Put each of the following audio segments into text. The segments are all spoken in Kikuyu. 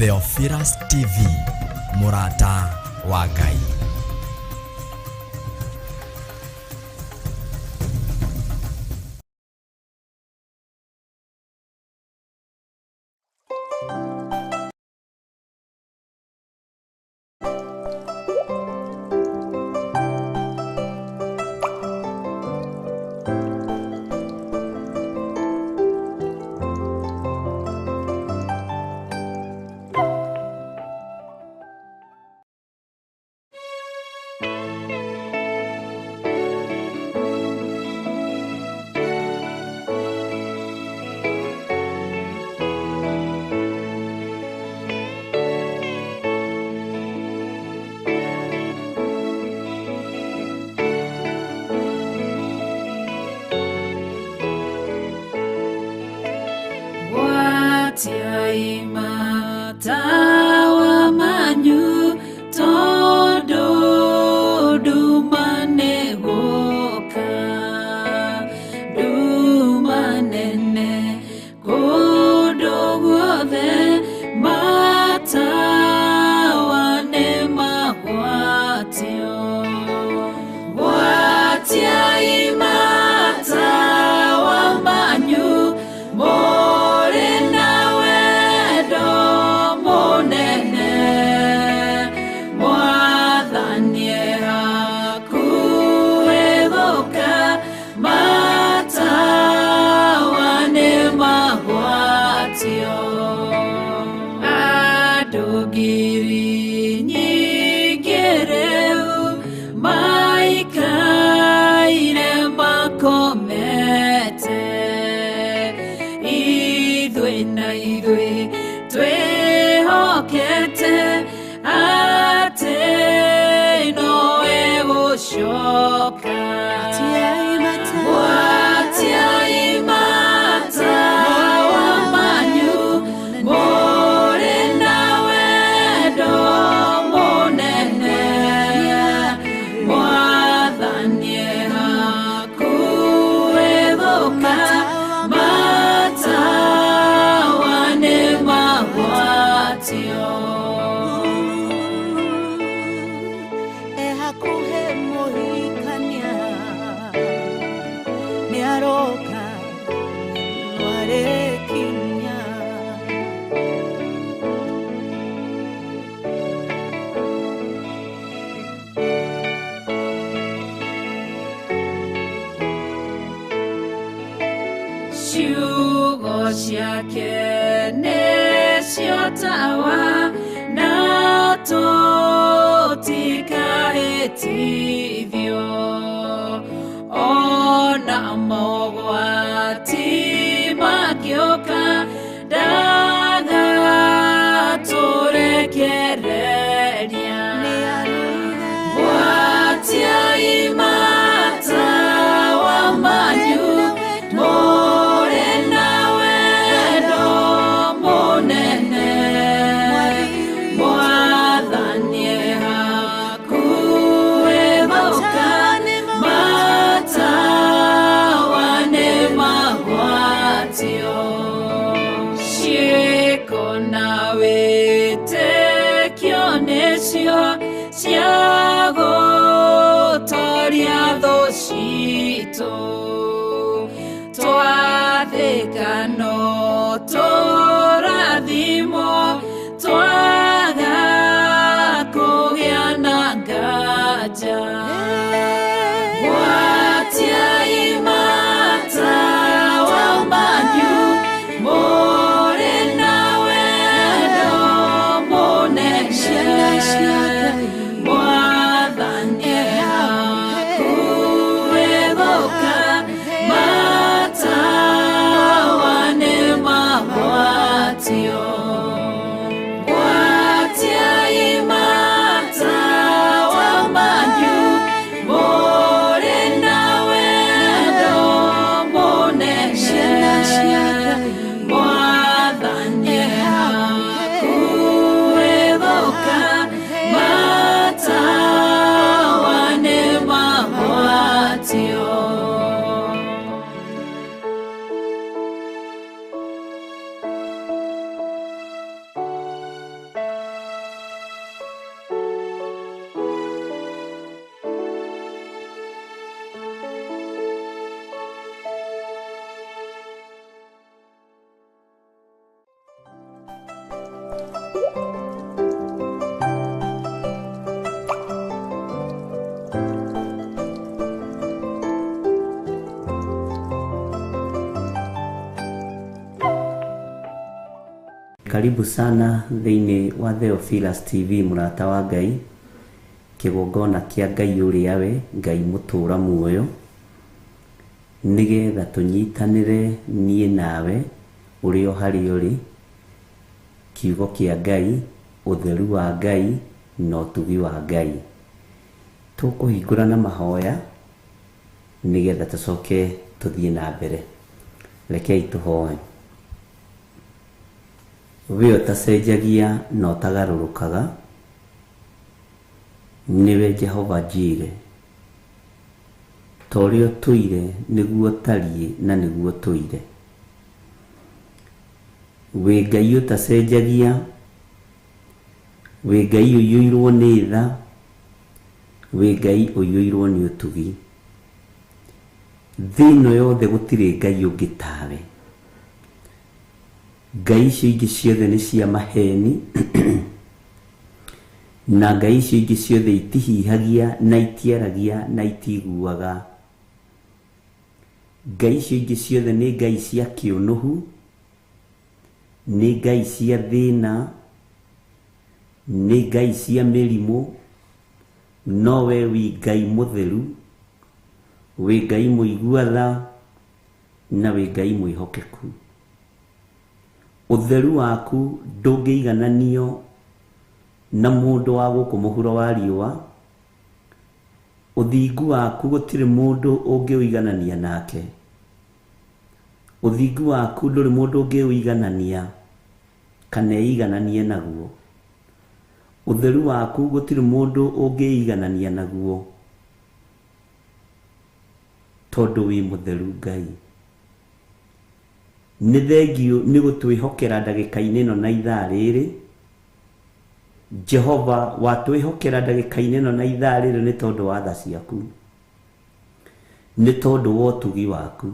Theophilus TV, mũrata wa Ngai. Gwatiai matawa manyu tondũ nduma nĩgũka, nduma nene kũndũ guothe, matawa nĩmagwatio. Gwatiai matawa manyu mũrĩ na wendo mũnene, Mwathani e hakuhĩ gũka, matawa nĩmagwatio. Andũ ngiri nyingĩ rĩu maikaire makomete, ithuĩ na ithuĩ twĩhokete atĩ nowe gũcoka. Gwatiai matawa manyu mũrĩ na wendo mũnene, Mwathani e hakuhĩ gũka, matawa nĩmagwatio. E hakuhĩ mũhikania nĩaroka nĩarĩkinya. Ciugo ciake nĩcio tawa na tũtikahĩtithio, ona mogwati mangĩũka ndagatũrekereria. Gwatiai matawa manyu mũrĩ na wendo mũnene, Mwathani e hakuhĩ gũka, matawa nĩmagwatio. Ciĩko na wĩtĩkio nĩcio cia gũtoria thũ citũ, twathĩka no tũrathimwo, twaga kũgĩa na nganja. Gwatiai matawa manyu mũrĩ na wendo mũnene, Mwathani e hakuhĩ gũka, matawa nĩmagwatio. Gwatiai matawa manyu Karibu sana thĩinĩ wa Theophilus TV mũrata wa Ngai, kĩgongona kĩa Ngai ũrĩa we Ngai mũtũra muoyo, nĩgetha tũnyitanĩre niĩ nawe ũrĩ o harĩa ũrĩ, kiugo kĩa Ngai, ũtheru wa Ngai na ũtugi wa Ngai. Tũkũhingũra na mahoya nĩgetha tũcoke tũthiĩ na mbere. Rekei tũhoe. We ũtacenjagia na ũtagarũrũkaga, nĩwe Jehova Jire. Ta ũrĩa ũtũire nĩguo ũtariĩ na nĩguo ũtũire. Wĩ Ngai ũtacenjagia, wĩ Ngai ũiyũirwo nĩ tha, wĩ Ngai ũiyũirwo nĩ ũtugi. Thĩ ĩno yothe gũtirĩ Ngai ũngĩ tawe. Ngai icio ingĩ ciothe nĩ cia maheni na Ngai icio ingĩ ciothe itihihagia na itiaragia na itiguaga. Ngai icio ingĩ ciothe nĩ Ngai cia kĩũnũhu, nĩ Ngai cia thĩna, nĩ Ngai cia mĩrimũ, no we wĩ Ngai mũtheru, wĩ Ngai mũigua tha, na wĩ Ngai mwĩhokeku. Ũtheru waku ndũngĩigananio na mũndũ wa gũkũ mũhuro wa riũa. Ũthingu waku gũtirĩ mũndũ ũngĩũiganania nake. Ũthingu waku ndũrĩ mũndũ ũngĩũiganania kana eigananie naguo. Ũtheru waku gũtirĩ mũndũ ũngĩiganania naguo, tondũ wĩ mũtheru Ngai. Nĩ thengiũ nĩ gũtwĩhokera ndagĩka-inĩ ĩno na ithaa rĩrĩ. Jehova watwĩhokera ndagĩka-inĩ ĩno na ithaa rĩrĩ nĩ tondũ wa tha ciaku, nĩ tondũ wa ũtugi waku.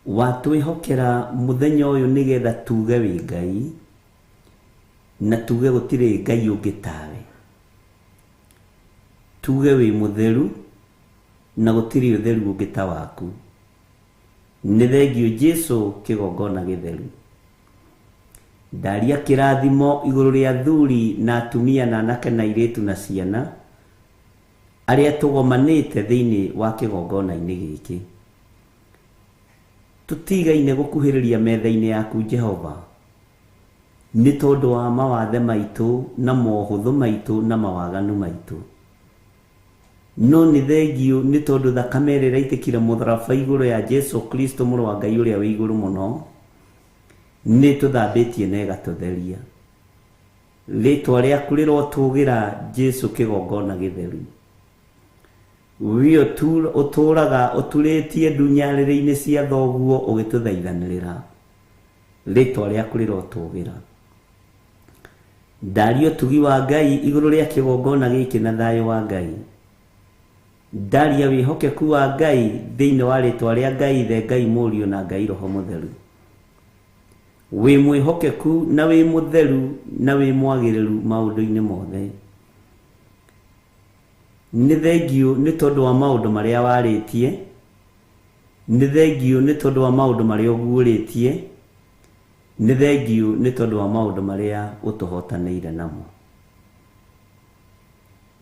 Watwĩhokera mũthenya ũyũ nĩgetha tuge wĩ Ngai, na tuge gũtirĩ Ngai ũngĩ tawe. Tuge wĩ mũtheru na gũtirĩ ũtheru ũngĩ ta waku. Nĩ thengiũ Jesu kĩgongona gĩtheru. Ndaria kĩrathimo igũrũ rĩa athuri na atumia na anake na airĩtu na ciana arĩa tũgomanĩte thĩinĩ wa kĩgongona-inĩ gĩkĩ. Tũtigaine gũkuhĩrĩria metha-inĩ yaku Jehova, nĩ tondũ wa mawathe maitũ na mohũthũ maitũ na mawaganu maitũ. No nĩ thengiũ nĩ tondũ thakame ĩrĩa ĩraitĩkire mũtharaba igũrũ ya Jesu Kristo mũrũ wa Ngai ũrĩa wĩ igũrũ mũno nĩ tũthambĩtie na ĩgatũtheria. Rĩtwa rĩaku rĩrotũgĩra Jesu kĩgongona gĩtheru. We ũtũraga ũturĩtie ndunyarĩrĩ-inĩ cia thoguo ũgĩtũthaithanĩrĩra. Rĩtwa rĩaku rĩrotũgĩra. Ndaria ũtugi wa Ngai igũrũ rĩa kĩgongona gĩkĩ na thayũ wa Ngai. Ndaria wĩhokeku wa Ngai thĩinĩ wa rĩtwa rĩa Ngai Ithe, Ngai Mũriũ na Ngai Roho Mũtheru. Wĩ mwĩhokeku na wĩ mũtheru na wĩ mwagĩrĩru maũndũ-inĩ mothe. Nĩ thengiũ nĩ tondũ wa maũndũ marĩa warĩtie, nĩ thengiũ nĩ tondũ wa maũndũ marĩa ũguũrĩtie, nĩ thengiũ nĩ tondũ wa maũndũ marĩa ũtũhotanĩire namo.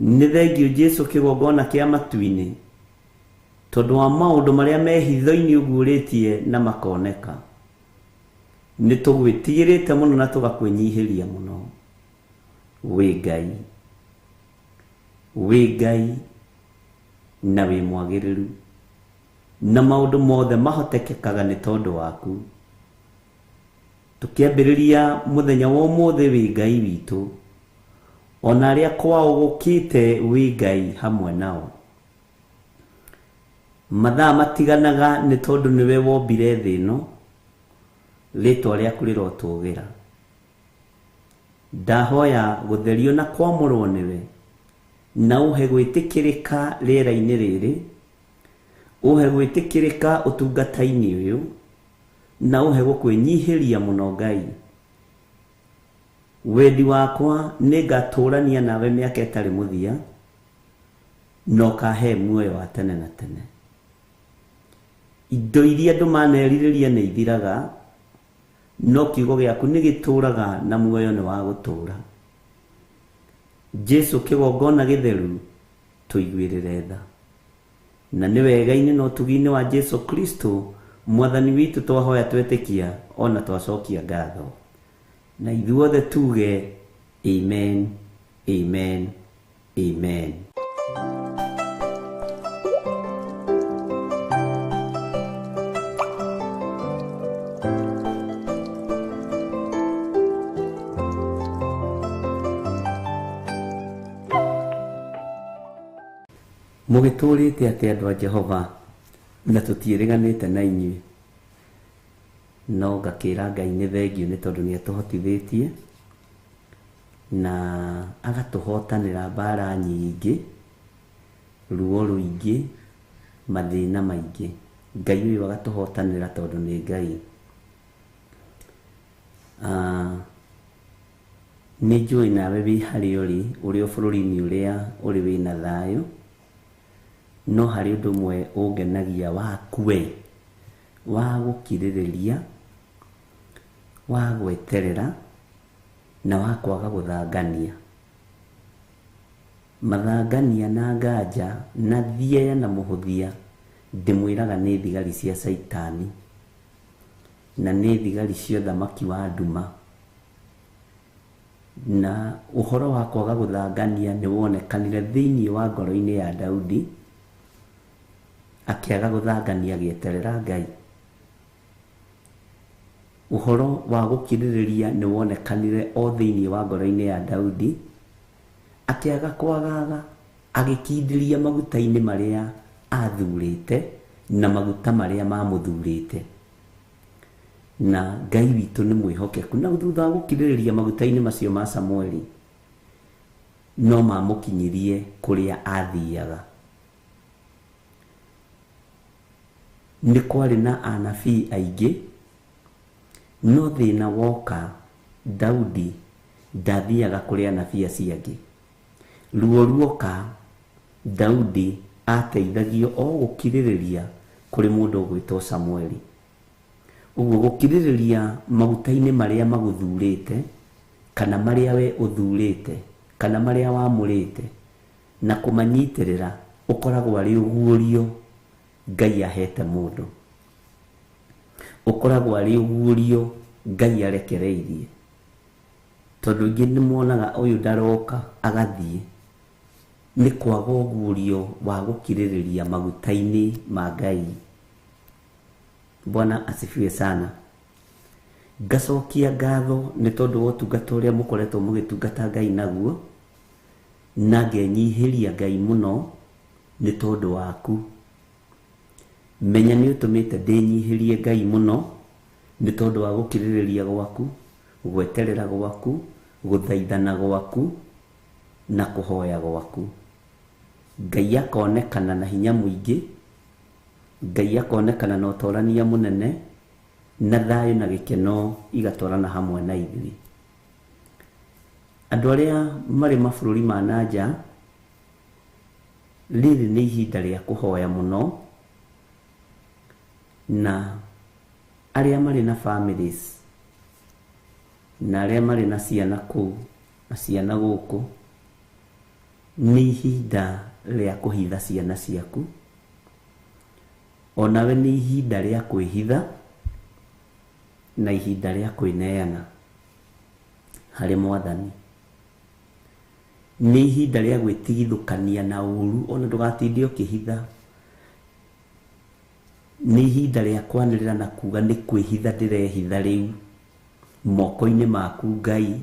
Nĩ thengiũ Jesu kĩgongona kĩa matu-inĩ, tondũ wa maũndũ marĩa me hitho-inĩ ũguũrĩtie na makoneka. Nĩ tũgwĩtigĩrĩte mũno na tũgakwĩnyihĩria mũno. Wĩ Ngai, wĩ Ngai na wĩ mwagĩrĩru, na maũndũ mothe mahotekekaga nĩ tondũ waku. Tũkĩambĩrĩria mũthenya wa ũmũthĩ wĩ Ngai witũ, ona arĩa kwao gũkĩte wĩ Ngai hamwe nao. Mathaa matiganaga nĩ tondũ nĩwe wombire thĩ ĩno. Rĩtwa rĩaku rĩrotũgĩra. Ndahoya gũtherio na kwamũrwo nĩwe, na ũhe gwĩtĩkĩrĩka rĩera-inĩ rĩrĩ, ũhe gwĩtĩkĩrĩka ũtungata-inĩ ũyũ, na ũhe gũkwĩnyihĩria mũno Ngai. Wendi wakwa nĩ ngatũrania nawe mĩaka ĩtarĩ mũthia, na ũkahe muoyo wa tene na tene. Indo iria andũ manerirĩria nĩ ithiraga, No kiugo gĩaku nĩ gĩtũũraga na muoyo nĩ wa gũtũũra. Jesu kĩgongona gĩtheru tũiguĩrĩre tha. Na nĩ wega-inĩ na ũtugi-inĩ wa Jesu Kristo mwathani witũ twahoya twetĩkia ona twacokia ngatho. Na ithuothe tuge amen, amen, amen. Mũgĩtũũrĩte atĩ andũ a Jehova na tũtiĩrĩganĩte na inyuĩ, no ngakĩra Ngai nĩ thengio nĩ tondũ nĩ atũhotithĩtie na agatũhotanĩra mbara nyingĩ, ruo rũingĩ, mathĩna maingĩ. Ngai ũyũ agatũhotanĩra tondũ nĩ Ngai. Nĩ njũĩ nawe wĩ harĩa ũrĩ, ũrĩ o bũrũri-inĩ ũrĩa ũrĩ wĩna thayũ, no harĩ ũndũ ũmwe ũngenagia wakue, wa gũkirĩrĩria, wa gweterera, na wa kwaga gũthangania. Mathangania na nganja na thieya na mũhũthia ndĩmwĩraga nĩ thigari cia Caitani na nĩ thigari cia ũthamaki wa nduma. Na ũhoro wa kwaga gũthangania nĩ wonekanire thĩinĩ wa ngoro-inĩ ya Daudi, akĩaga gũthangania agĩeterera Ngai. Ũhoro wa gũkirĩrĩria nĩ wonekanire o thĩinĩ wa ngoro-inĩ ya Daudi, akĩaga kwagaga, agĩkindĩria maguta-inĩ marĩa athurĩte na maguta marĩa mamũthurĩte. Na Ngai witũ nĩ mwĩhokeku, na thutha wa gũkirĩrĩria maguta-inĩ macio ma Samueli no mamũkinyirie kũrĩa athiaga. Nĩ kwarĩ na anabii aingĩ, no thĩna woka Daudi ndathiaga kũrĩ anabii acio angĩ. Ruo ruoka Daudi ateithagio o gũkirĩrĩria kũrĩ mũndũ ũgwĩtwo Samueli. Ũguo gũkirĩrĩria maguta-inĩ marĩa magũthurĩte, kana marĩa we ũthurĩte, kana marĩa wamũrĩte, na kũmanyitĩrĩra ũkoragwo arĩ ũguũrio Ngai ahete mũndũ. Ũkoragwo arĩ ũguũrio Ngai arekereirie. Tondũ ingĩ nĩ monaga ũyũ ndaroka agathiĩ, nĩ kwaga ũguũrio wa gũkirĩrĩria maguta-inĩ ma Ngai. Bwana asifiwe sana. Ngacokia ngatho nĩ tondũ wa ũtungata ũrĩa mũkoretwo mũgĩtungata Ngai naguo, na ngenyihĩria Ngai mũno nĩ tondũ waku. Menya nĩ ũtũmĩte ndĩnyihĩrie Ngai mũno nĩ tondũ wa gũkirĩrĩria gwaku, gweterera gwaku, gũthaithana gwaku, na kũhoya gwaku. Ngai akonekana na hinya mũingĩ, Ngai akonekana na ũtorania mũnene, na thayũ na gĩkeno igatwarana hamwe na ithuĩ. Andũ arĩa marĩ mabũrũri ma na nja, rĩrĩ nĩ ihinda rĩa kũhoya mũno, na arĩa marĩ na families, na arĩa marĩ na ciana kũu na ciana gũkũ, nĩ ihinda rĩa kũhitha ciana ciaku. Onawe nĩ ihinda rĩa kwĩhitha na ihinda rĩa kwĩneana harĩ Mwathani. Nĩ ihinda rĩa gwĩtigithũkania na ũru, ona ndũgatinde ũkĩhitha. Nĩ ihinda rĩa kwanĩrĩra na kuga nĩ kwĩhitha ndĩrehitha rĩu moko-inĩ maku Ngai,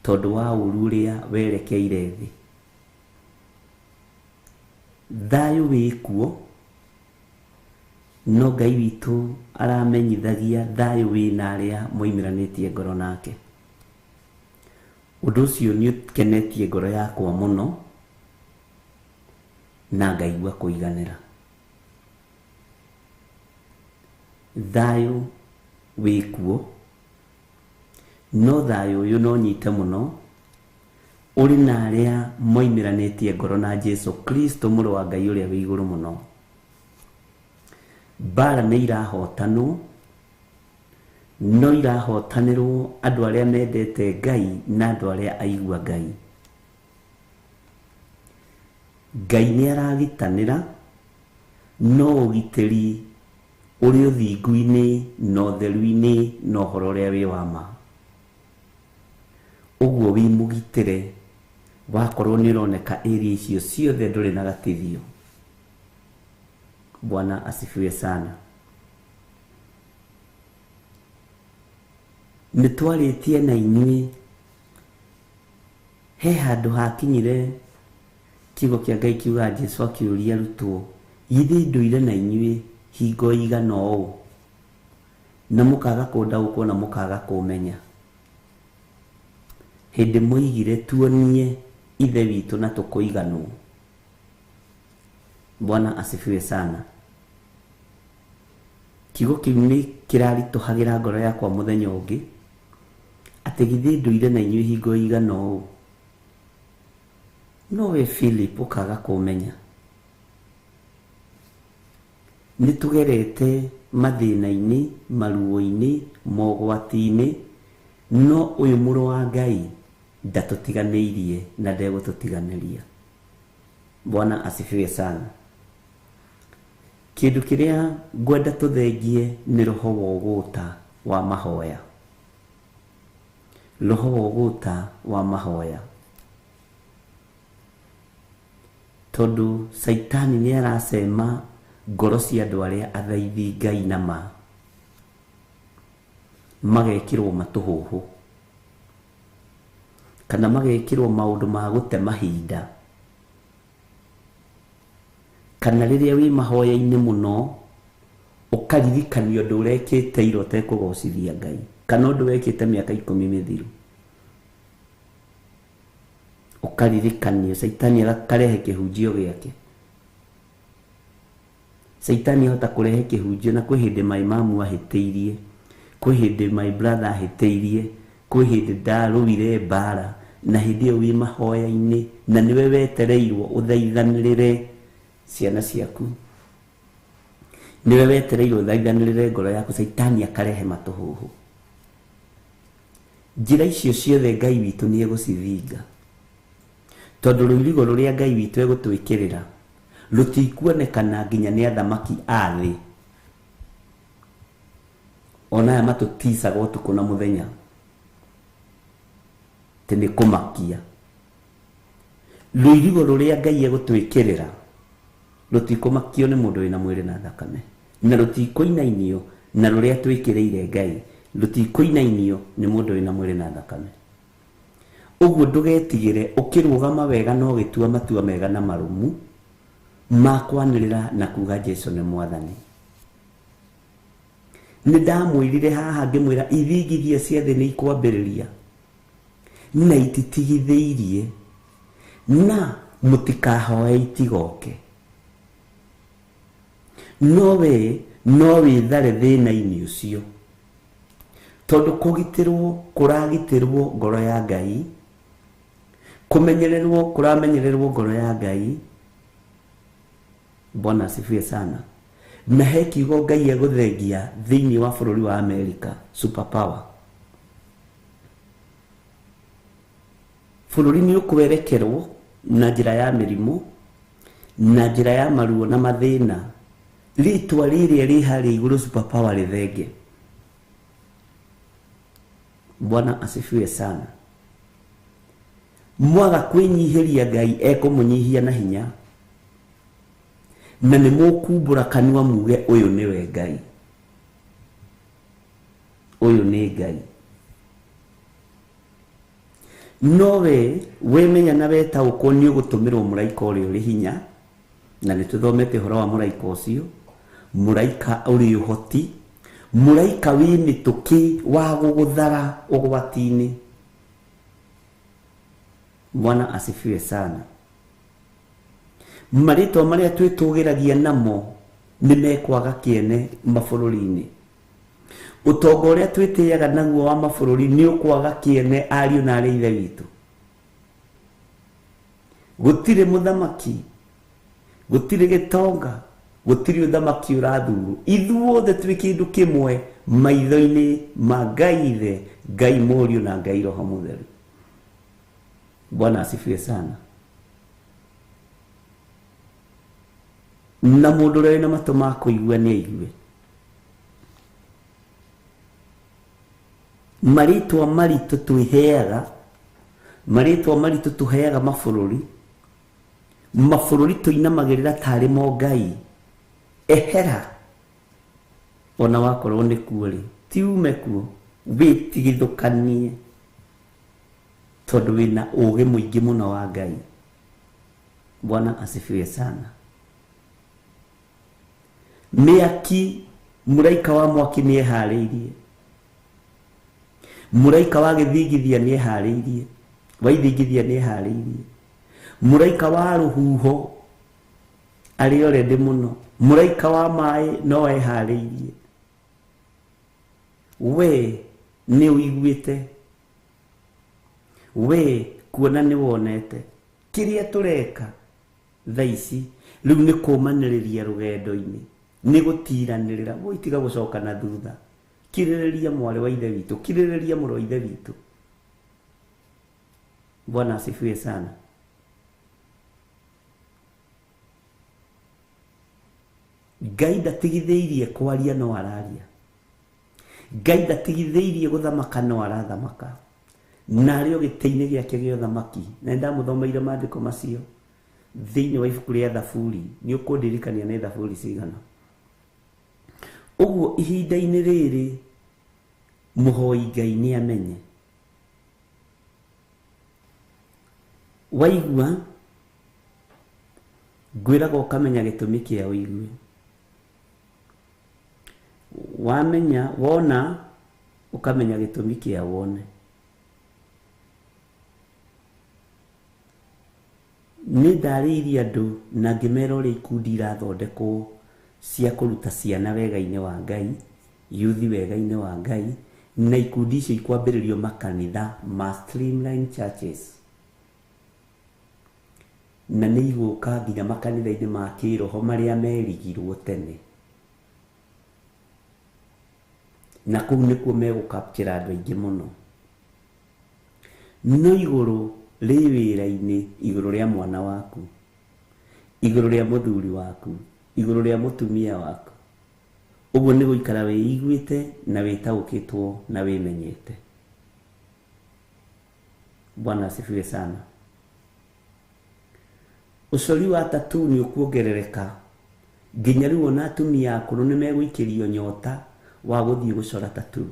tondũ wa ũru ũrĩa werekeire thĩ. Thayũ wĩkuo, no Ngai witũ aramenyithagia thayũ wĩna arĩa moimĩranĩtie ngoro nake. Ũndũ ũcio nĩ ũkenetie ngoro yakwa mũno na ngaigua kũiganĩra. Thayũ wĩkuo, no thayũ ũyũ no nyite mũno ũrĩ na arĩa moimĩranĩtie ngoro na Jesu Kristo mũrũ wa Ngai ũrĩa wĩ igũrũ mũno. Mbara nĩ irahotanwo, No irahotanĩrwo andũ arĩa mendete Ngai na andũ arĩa aigua Ngai. Ngai nĩ aragitanĩra, no ũgitĩri ũrĩ ũthingu-inĩ na ũtheru-inĩ na ũhoro ũrĩa wĩ wa ma. Ũguo wĩ mũgitĩre wakorwo nĩ ũroneka area icio ciothe ndũrĩ na gatithio. Bwana asifiwe sana. Nĩ twarĩtie na inyuĩ he handũ hakinyire kiugo kĩa Ngai kiuga Jesu akĩũria arutwo, githĩ ndũire na inyuĩ hingo ĩigana ũũ na mũkaga kũndaũkwo na mũkaga kũmenya? Hĩndĩ moigire tuonie Ithe witũ na tũkũiganwo. Bwana asifiwe sana. Kiugo kĩu nĩ kĩraritũhagĩra ngoro yakwa mũthenya ũngĩ, atĩ githĩ ndũire na inyuĩ hingo ĩigana ũũ, no we Philip ũkaga kũmenya. Nĩ tũgerete mathĩna-inĩ, maruo-inĩ, mogwati-inĩ, no ũyũ mũrũ wa Ngai ndatũtiganĩirie na ndegũtũtiganĩria. Bwana asifiwe sana. Kĩndũ kĩrĩa ngwenda tũthengie nĩ roho wa ũgũta wa mahoya. Roho wa ũgũta wa mahoya. Tondũ Caitani nĩ aracema ngoro cia andũ arĩa athaithi Ngai na ma, magekĩrwo matũhũhũ kana magekĩrwo maũndũ ma gũte mahinda, kana rĩrĩa wĩ mahoya-inĩ mũno ũkaririkanio ũndũ ũrekĩte ira ũtekũgocithia Ngai, kana ũndũ wekĩte mĩaka 10 mĩthiru ũkaririkanio. Caitani akarehe kĩhunjio gĩake. Caitani ahota kũrehe kĩhunjio, na kwĩ hĩndĩ my mamu ahĩtĩirie, kwĩ hĩndĩ my brother ahĩtĩirie, kwĩ hĩndĩ ndarũire mbara, na hĩndĩ ĩyo wĩ mahoya-inĩ na nĩwe wetereirwo ũthaithanĩrĩre ciana ciaku, nĩwe wetereirwo ũthaithanĩrĩre ngoro yaku. Caitani akarehe matũhũhũ. Njĩra icio ciothe Ngai witũ nĩ egũcithinga, tondũ rũirigo rũrĩa Ngai witũ egũtwĩkĩrĩra rũtikuonekana nginya nĩ athamaki a thĩ, ona aya matũticaga ũtukũ na mũthenya atĩ nĩ kũmakia. Rũirigo rũrĩa Ngai egũtwĩkĩrĩra rũtikũmakio nĩ mũndũ wĩna mwĩrĩ na thakame, na rũtikũinainio na rũrĩa twĩkĩrĩire Ngai rũtikũinainio nĩ mũndũ wĩna mwĩrĩ na thakame. Ũguo ndũgetigĩre, ũkĩrũgama wega na ũgĩtua matua mega na marũmu ma kwanĩrĩra na kuga Jesu nĩ mwathani. Nĩ ndamwĩrire haha ngĩmwĩra ithingithia cia thĩ nĩ ikwambĩrĩria na ititigithĩirie, na mũtikahoe itigoke. No we no wĩthare thĩna-inĩ ũcio, tondũ kũgitĩrwo kũragitĩrwo ngoro ya Ngai, kũmenyererwo kũramenyererwo ngoro ya Ngai. Bwana asifiwe sana. Na he kiugo Ngai egũthengia thĩinĩ wa bũrũri wa America, super power. Bũrũri nĩ ũkwerekerwo na njĩra ya mĩrimũ, na njĩra ya maruo na mathĩna. Rĩtwa rĩrĩa rĩ harĩa igũrũ super power rĩthenge. Bwana asifiwe sana. Mwaga kwĩnyihĩria Ngai ekũmũnyihia na hinya, na nĩ mũkumbũra kanua muge ũyũ nĩwe Ngai, ũyũ nĩ Ngai. No we wemenya na wetaũkwo nĩ ũgũtũmĩrwo mũraika ũrĩa ũrĩ hinya, na nĩ tũthomete ũhoro wa mũraika ũcio, mũraika ũrĩ ũhoti, mũraika wĩ mĩtũkĩ wa gũgũthara ũgwati-inĩ. Bwana asifiwe sana. Marĩtwa marĩa twĩtũgĩragia namo nĩ mekwaga kĩene mabũrũri-inĩ. Ũtonga ũrĩa twĩtĩaga naguo wa mabũrũri nĩ ũkwaga kĩene ariũ na arĩ ithe witũ. Gũtirĩ mũthamaki, gũtirĩ gĩtonga, Gũtirĩ ũthamaki ũrathurwo. Ithuothe twĩ kĩndũ kĩmwe maitho-inĩ ma Ngai Ithe, Ngai Mũriũ na Ngai Roho Mũtheru. Bwana asifiwe sana. Na mũndũ ũrĩa wĩna matũ ma kũigua nĩ aigue. Marĩtwa maritũ twĩheaga, marĩtwa maritũ tũheaga mabũrũri, mabũrũri tũinamagĩrĩra tarĩ mo Ngai. Ehera ona wakorwo nĩ kuo rĩ, ti ume kuo, wĩtigithũkanie tondũ wĩna ũũgĩ mũingĩ mũno wa Ngai. Bwana asifiwe sana. Mĩaki, mũraika wa mwaki nĩ eharĩirie, mũraika wa gĩthingithia nĩ eharĩirie, wa ithingithia nĩ eharĩirie, mũraika wa rũhuho arĩ already mũno, mũraika wa maĩ no eharĩirie. We nĩ ũiguĩte, we kuona nĩ wonete kĩrĩa tũreka thaa ici rĩu nĩ kũmanĩrĩria rũgendo-inĩ, nĩ gũtiranĩrĩra. Woi tiga gũcoka na thutha, kirĩrĩria mwarĩ wa ithe witũ, kirĩrĩria mũrũ wa ithe witũ. Bwana asifiwe sana. Ngai ndatigithĩirie kwaria no araria, Ngai ndatigithĩirie gũthamaka no arathamaka, na arĩ o gĩtĩ-inĩ gĩake gĩa ũthamaki. Na nĩndamũthomeire maandĩko macio thĩinĩ wa ibuku rĩa Thaburi, nĩ ũkũndirikania nĩ Thaburi cigana. Ũguo ihinda-inĩ rĩrĩ mũhoi Ngai nĩ amenye. Waigua ngwĩraga ũkamenya gĩtũmi kĩa ũigue. Wamenya wona ũkamenya gĩtũmi kĩa wone. Nĩ ndarĩirie andũ na ngĩmera ũrĩa ikundi irathondekwo cia kũruta ciana wega-inĩ wa Ngai, yuthi wega-inĩ wa Ngai, na ikundi icio ikwambĩrĩrio makanitha ma streamline churches, na nĩ igũka nginya makanitha-inĩ ma kĩroho marĩa merigirwo tene, na kũu nĩkuo megũkapchĩra andũ aingĩ mũno. No igũrũ rĩ wĩra-inĩ, igũrũ rĩa mwana waku, igũrũ rĩa mũthuri waku, igũrũ rĩa mũtumia waku, ũguo nĩ gũikara wĩiguĩte na wĩtaũkĩtwo na wĩmenyete. Bwana asifiwe sana. Ũcori wa tattoo nĩ ũkuongerereka nginya rĩu ona atumia akũrũ nĩ megũikĩrio nyota wa gũthiĩ gũcora tattoo.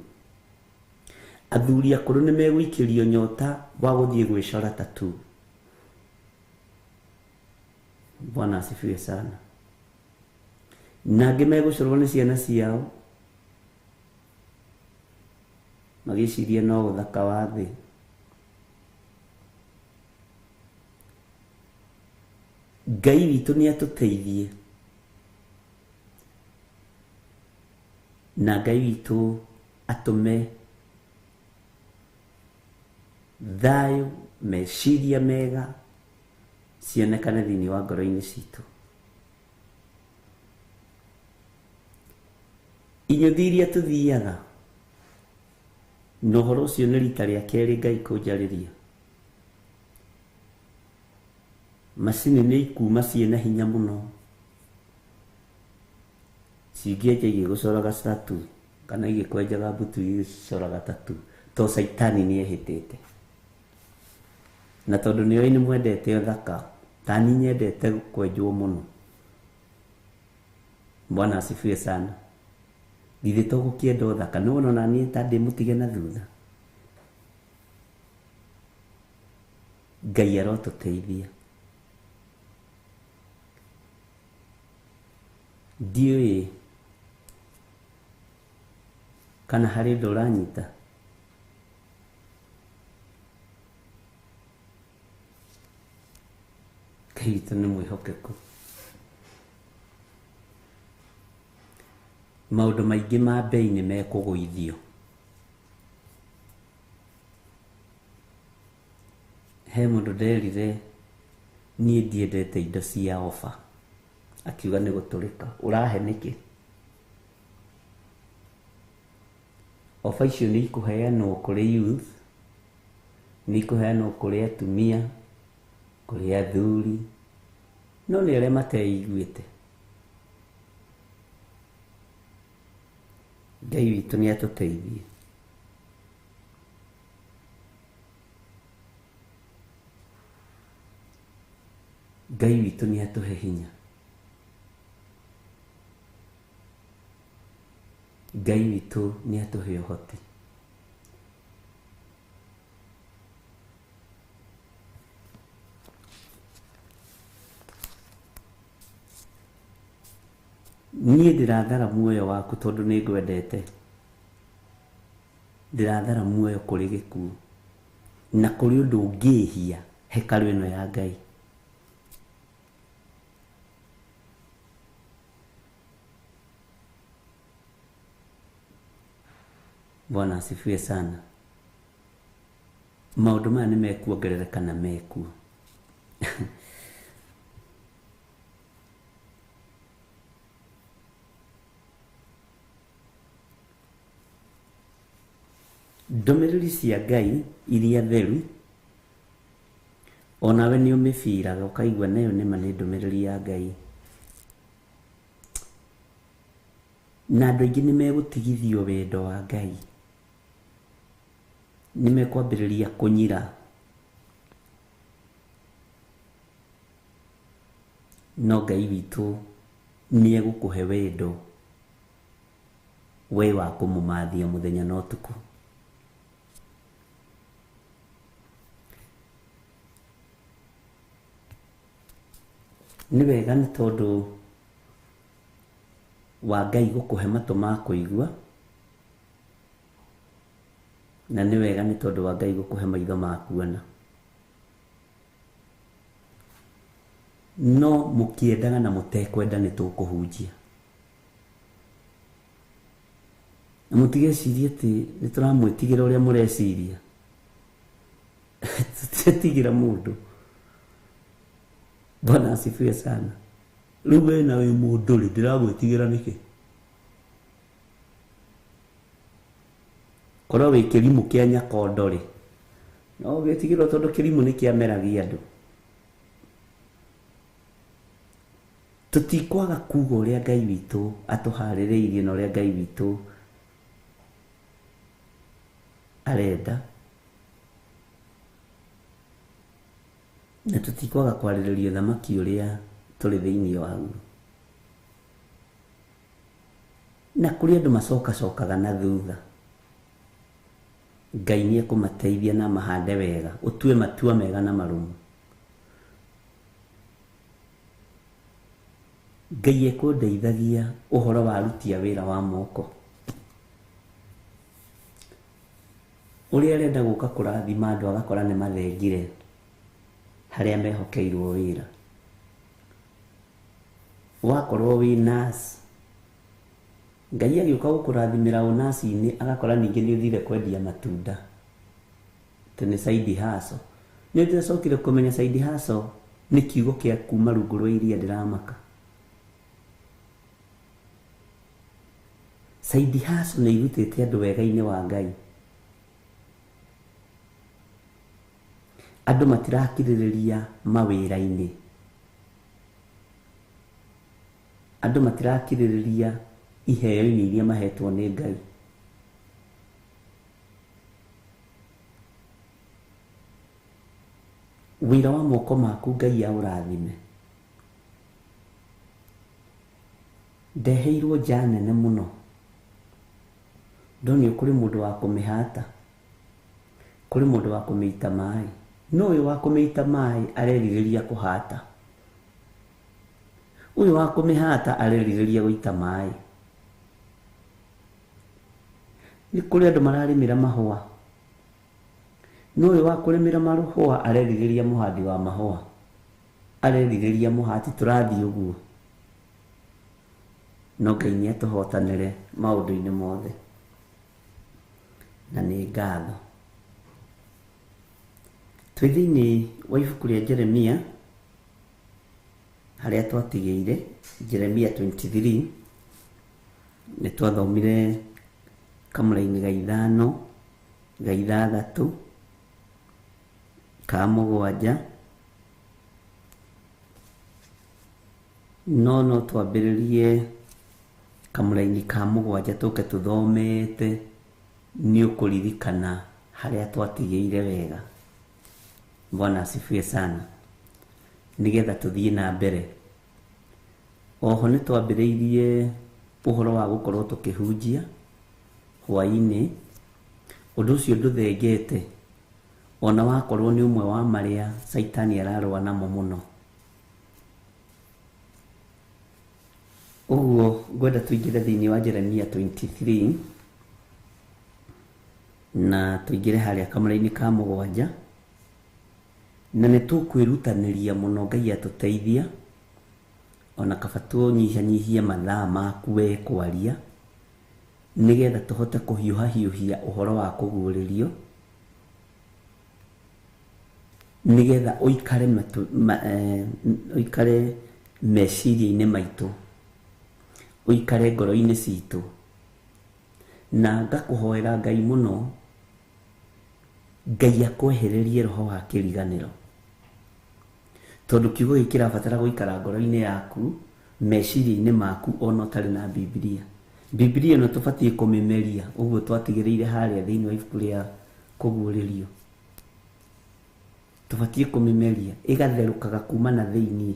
Athuri akũrũ nĩ megũikĩrio nyota wa gũthiĩ gwĩcora tattoo. Bwana asifiwe sana. Na angĩ megũcorwo nĩ ciana ciao magĩciria no ũthaka wa thĩ. Ngai witũ nĩ atũteithie, na Ngai witũ atũme thayũ, meciria mega cionekane thĩinĩ wa ngoro-inĩ citũ. Inyuthi iria tũthiaga na ũhoro ũcio nĩ rita rĩa kerĩ Ngai kũnjarĩria. Macini nĩ ikuma ciĩna hinya mũno, cingĩenja igĩgũcoraga tattoo kana igĩkwenjaga mbutu igĩcoraga tattoo, to caitani nĩ ehĩtĩte. Na tondũ nĩoĩ nĩ mwendete ũthaka, ta niĩ nyendete kwenjwo mũno. Bwana asifiwe sana. Githĩ to gũkĩenda ũthaka, nĩ wona ona niĩ ta ndĩmũtige na thutha. Ngai arotũteithia. Ndiũĩ kana harĩ ũndũ ũranyita. Ngai witũ nĩ mwĩhokeku. Maũndũ maingĩ ma mbei nĩ mekũgũithio. He mũndũ nderire niĩ ndiendete indo cia ofa, Akiuga nĩ gũtũrĩka. Ũrahe nĩkĩ? Oba icio nĩ ikũheanwo kũrĩ youth, nĩ ikũheanwo kũrĩ atumia, kũrĩ athuri, no nĩ arĩa mateiguĩte. Ngai witũ nĩ atũteithie. Ngai witũ nĩ atũhe hinya. Ngai witũ nĩ atũhe ũhoti. Niĩ ndĩrathara muoyo waku tondũ nĩ ngwendete. Ndĩrathara muoyo kũrĩ gĩkuũ na kũrĩ ũndũ ũngĩhia hekarũ ĩno ya Ngai. Bwana asifiwe sana. Maũndũ maya nĩ mekuongerereka na mekuo. Ndũmĩrĩri cia Ngai iria theru onawe nĩ ũmĩbiraga ũkaigua nayo nĩma nĩ ndũmĩrĩri ya Ngai. Na andũ aingĩ nĩ megũtigithio wendo wa Ngai, nĩ mekwambĩrĩria kũnyira. No Ngai witũ nĩ egũkũhe wendo we wa kũmũmathia mũthenya na ũtukũ. Nĩ wega nĩ tondũ wa Ngai gũkũhe matũ ma kũigua, na nĩ wega nĩ tondũ wa Ngai gũkũhe maitho ma kuona. No mũkĩendaga na mũtekwenda nĩ tũkũhunjia. Na mũtigecirie atĩ nĩ tũramwĩtigĩra ũrĩa mũreciria. Tũtiretigĩra mũndũ. Bwana asifiwe sana. Rĩu we na wĩ mũndũ rĩ, ndĩragwĩtigĩra nĩkĩ? Korwo wĩ kĩrimũ kĩa nyakondo rĩ, no ũgĩtigĩrwo tondũ kĩrimũ nĩ kĩameragia andũ. Tũtikwaga kuga ũrĩa Ngai witũ atũharĩrĩirie na ũrĩa Ngai witũ arenda, na tũtikwaga kwarĩrĩria ũthamaki ũrĩa tũrĩ thĩinĩ waguo. Na kũrĩ andũ macokacokaga na thutha, Ngai nĩ ekũmateithia na mahande wega, ũtue matua mega na marũmu. Ngai ekũndeithagia ũhoro wa aruti a wĩra wa moko. Ũrĩa arenda gũka kũrathima andũ agakora nĩ mathengire harĩa mehokeirwo wĩra. Wakorwo wĩ nurse, Ngai agĩũka gũkũrathimĩra ũnaci-inĩ agakora ningĩ nĩ ũthire kwendia matunda. Atĩ nĩ side hustle. Nĩ ndĩracokire kũmenya side hustle nĩ kiugo kĩa kuma rungu rwa iria ndĩramaka. Side hustle nĩ irutĩte andũ wega-inĩ wa Ngai. Andũ matirakirĩrĩria mawĩra-inĩ. Andũ matirakirĩrĩria iheo-inĩ iria mahetwo nĩ Ngai. Wĩra wa moko maku Ngai aũrathime. Ndeheirwo nja nene mũno. Ndonio kũrĩ mũndũ wa kũmĩhata, kũrĩ mũndũ wa kũmĩita maĩ. No ũyũ wa kũmĩita maĩ arerirĩria kũhata, ũyũ wa kũmĩhata arerirĩria gũita maĩ. Nĩ kũrĩ andũ mararĩmĩra mahũa, no ũyũ wa kũrĩmĩra marũhũa arerirĩria mũhandi wa mahũa, arerirĩria mũhati. Tũrathiĩ ũguo. No Ngai nĩ atũhotanĩre maũndũ-inĩ mothe, na nĩ ngatho. Twĩ thĩinĩ wa ibuku rĩa Jeremia Harĩa twatigĩire Jeremia 23 nĩ twathomire kamũraini ga 5 ga 6 ka 7, no twambĩrĩrie kamũraini ka 7 tũke tũthomete nĩ ũkũririkana harĩa twatigĩire wega. Bwana asifiwe sana. Nĩgetha tũthiĩ na mbere. Oho nĩ twambĩrĩirie ũhoro wa gũkorwo tũkĩhunjia hwaĩ-inĩ. Ũndũ ũcio ndũthengete ona wakorwo nĩ ũmwe wa marĩa Caitani ararũa namo mũno. Ũguo ngwenda tũingĩre thĩinĩ wa Jeremia 23 na tũingĩre harĩa kamũra-inĩ ka 7, na nĩ tũkwĩrutanĩria mũno Ngai atũteithia, ona kaba tũnyihanyihie mathaa maku we kwaria nĩgetha tũhote kũhiũhahiũhia ũhoro wa kũguũrĩrio, nĩgetha ũikare ũikare meciria-inĩ maitũ, ũikare ngoro-inĩ citũ. Na ngakũhoera Ngai mũno, Ngai akwehererie roho wa kĩriganĩro, tondũ kiugo gĩkĩ kĩrabatara gũikara ngoro-inĩ yaku, meciria-inĩ maku, ona ũtarĩ na Bibilia. Bibilia ĩno tũbatiĩ kũmĩmeria, ũguo twatigĩrĩire harĩa thĩinĩ wa ibuku rĩa kũguũrĩrio. Tũbatiĩ kũmĩmeria, ĩgatherũkaga kuma na thĩinĩ.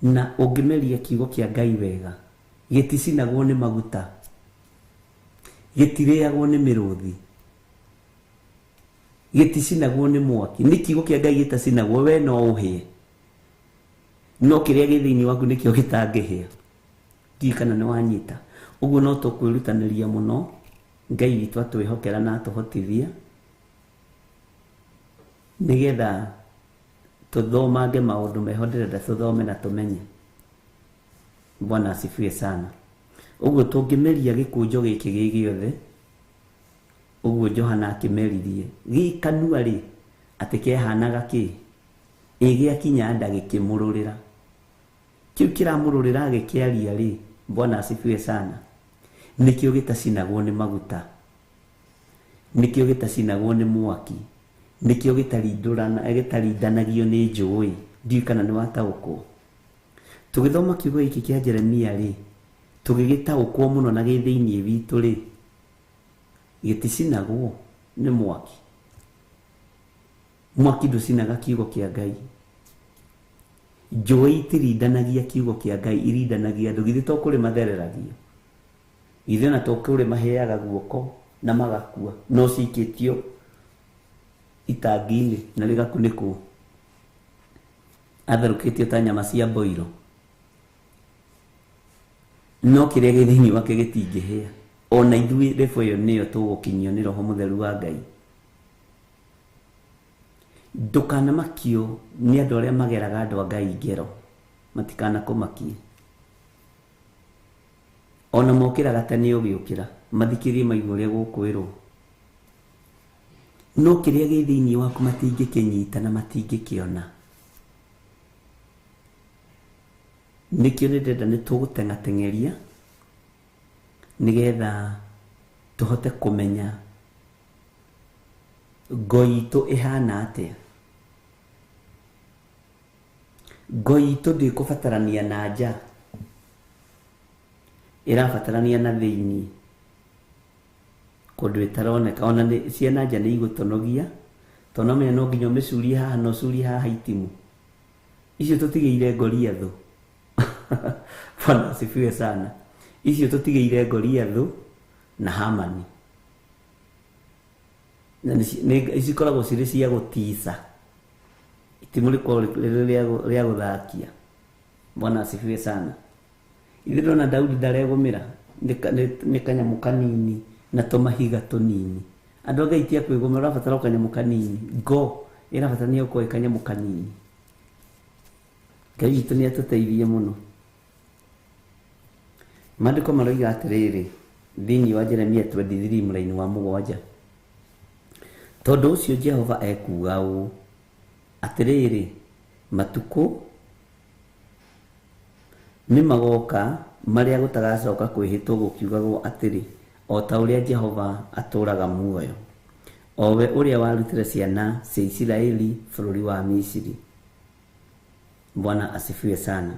Na ũngĩmeria kiugo kĩa Ngai wega, gĩticinagwo nĩ maguta, gĩtirĩagwo nĩ mĩrũthi, gĩticinagwo nĩ mwaki. Nĩ kiugo kĩa Ngai gĩtacinagwo, we no ũhĩe, no kĩrĩa gĩ thĩinĩ waku nĩkĩo gĩtangĩhĩa. Ndiũĩ kana nĩ wanyita. Ũguo no tũkwĩrutanĩria mũno, Ngai witũ atwĩhokera na atũhotithia, nĩgetha tũthomange maũndũ meho ndĩrenda tũthome na tũmenye. Bwana asifiwe sana. Ũguo tũngĩmeria gĩkũnjo gĩkĩ gĩ gĩothe, ũguo Johana akĩmeririe gĩ kanua rĩ, atĩ kehanaga kĩ, ĩ gĩakinya nda gĩkĩmũrũrĩra. Kĩu kĩramũrũrĩra gĩkĩaria rĩ, Bwana asifiwe sana, nĩkĩo gĩtacinagwo nĩ maguta, nĩkĩo gĩtacinagwo nĩ mwaki, nĩkĩo gĩtarindanagio nĩ njũĩ. Ndiũĩ kana nĩ wataũkwo. Tũgĩthoma kiugo gĩkĩ kĩa Jeremia rĩ, tũgĩgĩtaũkwo mũno na gĩ thĩinĩ witũ rĩ, gĩticinagwo nĩ mwaki. Mwaki ndũcinaga kiugo kĩa Ngai. Njũĩ itirindanagia kiugo kĩa Ngai, irindanagia andũ. Githĩ to kũrĩ mathereragio? Githĩ ona to kũrĩ maheaga guoko na magakua, no cikĩtio itangi-inĩ na rĩgakunĩkwo, atherũkĩtio ta nyama cia mboiro, no kĩrĩa gĩ thĩinĩ wake gĩtingĩhĩa. Ona ithuĩ rebo ĩyo nĩyo tũgũkinyio nĩ Roho Mũtheru wa Ngai. Ndũkanamakio nĩ andũ arĩa mageraga andũ a Ngai ngero, matikanakũmakie. Ona mokĩraga tene ũgĩũkĩra, mathikĩrie maigue ũrĩa gũkwĩrwo. No kĩrĩa gĩ thĩinĩ waku matingĩkĩnyita na matingĩkĩona. Nĩkĩo nĩ ndĩrenda nĩ tũgũteng'ateng'eria nĩgetha tũhote kũmenya ngo itũ ĩhana atĩa. Ngo itũ ndĩkũbatarania na nja, ĩrabatarania na thĩinĩ, kũndũ ĩtaroneka. Ona ciana nja nĩ igũtonogia, tondũ no menya no nginya ũmĩcurie haha na ũcurie haha itimũ. Icio tũtigĩire Goliathũ. Bwana asifiwe sana. Icio tũtigĩire Goliathũ na Hamani. Na nĩ cikoragwo cirĩ cia gũtica. Itimũ rĩkoragwo rĩrĩ rĩa gũthakia. Bwana asifiwe sana. Ithuĩ ndĩrona Daudi ndaregũmĩra, nĩ kanyamũ kanini na tũmahiga tũnini. Andũ a Ngai ti a kwĩgũmĩra, ũrabatara o kanyamũ kanini. Ngo ĩrabatarania gũkorwo ĩ kanyamũ kanini. Ngai witũ nĩ atũteithie mũno. Maandĩko maroiga atĩrĩrĩ thĩinĩ wa Jeremia 23 mũraini wa 7, tondũ ũcio Jehova ekuuga ũũ, Atĩrĩrĩ, matukũ nĩ magoka marĩa gũtagacoka kwĩhĩtwo gũkiugagwo atĩrĩ, o ta ũrĩa Jehova atũũraga muoyo, o we ũrĩa warutire ciana cia Isiraeli bũrũri wa Misiri. Bwana asifiwe sana.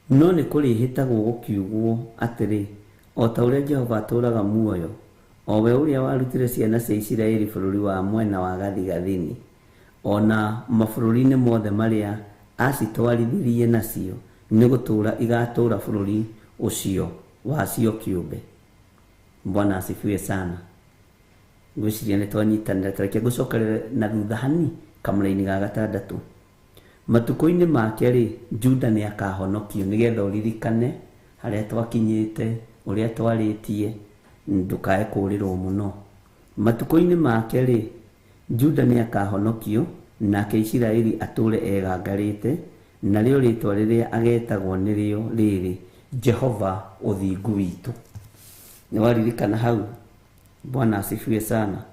No nĩ kũrĩhĩtagwo gũkiugwo atĩrĩ, o ta ũrĩa Jehova atũũraga muoyo, o we ũrĩa warutire ciana cia Isiraeli bũrũri wa mwena wa gathigathini, o na mabũrũri-inĩ mothe marĩa acitwarithirie nacio, nĩ gũtũũra igatũũra bũrũri ũcio wacio kĩũmbe. Bwana asifiwe sana. Ngwĩciria nĩ twanyitanĩra, tareke ngũcokerere na thutha hani kamũraini ga gatandatũ. Matukũ-inĩ make rĩ, Juda nĩ akahonokio, nĩgetha ũririkane harĩa twakinyĩte, ũrĩa twarĩtie, ndũkae kũũrĩrwo mũno. Matukũ-inĩ make rĩ, Juda nĩ akahonokio, nake Isiraeli atũũre egangarĩte, narĩo rĩtwa rĩrĩa agetagwo nĩrĩo rĩrĩ, Jehova ũthingu witũ. Nĩ waririkana hau? Bwana asifiwe sana.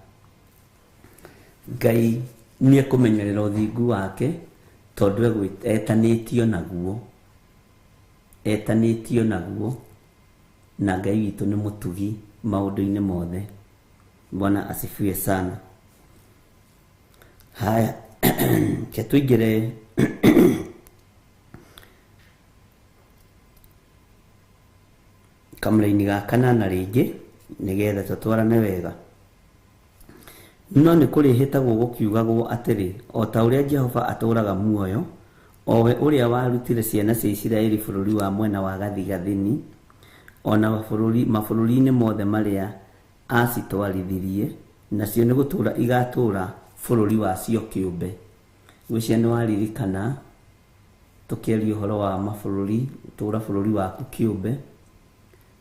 Ngai nĩ ekũmenyerera ũthingu wake, tondũ etanĩtio naguo, etanĩtio naguo, na Ngai witũ nĩ mũtugi maũndũ-inĩ mothe. Bwana asifiwe sana. Haya, ke tũingĩre kamũraini ga kanana rĩngĩ, nĩgetha tũtwarane wega. No nĩ kũrĩhĩtagwo gũkiugagwo atĩrĩ, o ta ũrĩa Jehova atũũraga muoyo, o we ũrĩa warutire ciana cia Isiraeli bũrũri wa mwena wa gathigathini, o na mabũrũri-inĩ mothe marĩa acitwarithirie, nacio nĩ gũtũũra igatũũra bũrũri wacio kĩũmbe. Ngwĩciria nĩ waririkana tũkĩaria ũhoro wa mabũrũri, gũtũũra bũrũri waku kĩũmbe,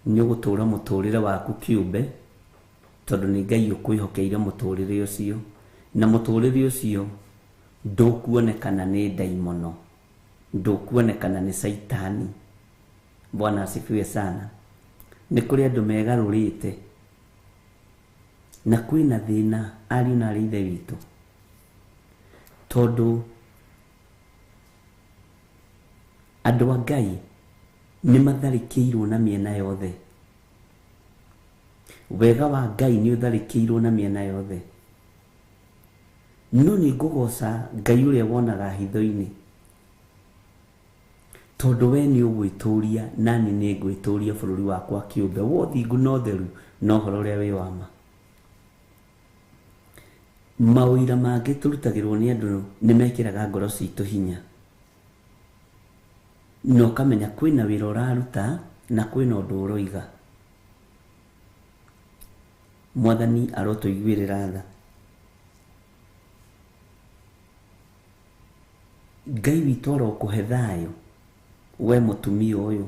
nĩ ũgũtũũra mũtũũrĩre waku kĩũmbe, tondũ nĩ Ngai ũkwĩhokeire mũtũũrĩre ũcio, na mũtũũrĩre ũcio ndũkuonekana nĩ ndaimono, ndũkuonekana nĩ caitani. Bwana asifiwe sana. Nĩ kũrĩ andũ megarũrĩte, na kwĩna thĩna ariũ na arĩ ithe witũ, tondũ andũ a Ngai nĩ matharĩkĩirwo na mĩena yothe. Wega wa Ngai nĩ ũtharĩkĩirwo na mĩena yothe. No nĩ ngũgoca Ngai ũrĩa wonaga hitho-inĩ, tondũ we nĩ ũgwĩtũria nani nĩ ngwĩtũria bũrũri wakwa kĩũmbe, wa ũthingu na ũtheru na ũhoro ũrĩa wĩ wa ma. Maũira mangĩ tũrutagĩrwo nĩ andũ nĩ mekĩraga ngoro citũ hinya, na ũkamenya kwĩna wĩra ũraruta na kwĩna ũndũ ũroiga. Mwathani arotũiguĩrĩra tha. Ngai witũ arokũhe thayũ we mũtumia ũyũ,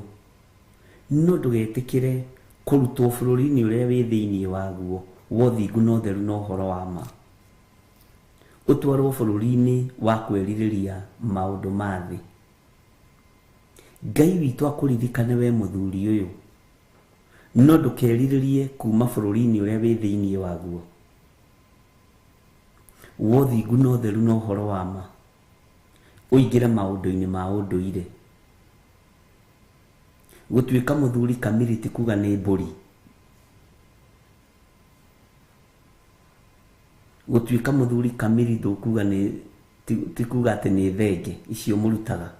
no ndũgetĩkĩre kũrutwo bũrũri-inĩ ũrĩa wĩ thĩinĩ waguo wa ũthingu na ũtheru na ũhoro wa ma, ũtwarwo bũrũri-inĩ wa kwĩrirĩria maũndũ ma thĩ. Ngai witũ akũririkane we mũthuri ũyũ, no ndũkerirĩrie kuma bũrũri-inĩ ũrĩa wĩ thĩinĩ waguo wa ũthingu na ũtheru na ũhoro wa ma, ũingĩre maũndũ-inĩ ma ũndũire. Gũtuĩka mũthuri kamiri ti kuga nĩ mbũri. Gũtuĩka mũthuri kamiri ndũkuga nĩ ti kuga atĩ nĩ thenge icio mũrutaga.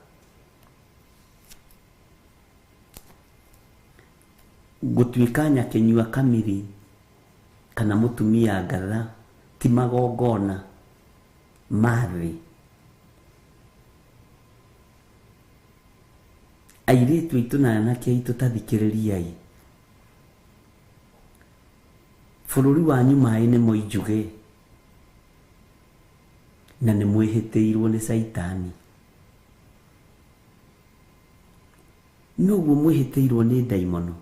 Gũtuĩka nyakĩnyua kamiri kana mũtumia ngatha ti magongona ma thĩ. Airĩtu aitũ na anake aitũ ta thikĩrĩriai, bũrũri wanyu maĩ nĩ moinjuge, na nĩ mwĩhĩtĩirwo nĩ caitani. Noguo mwĩhĩtĩirwo nĩ ndaimono.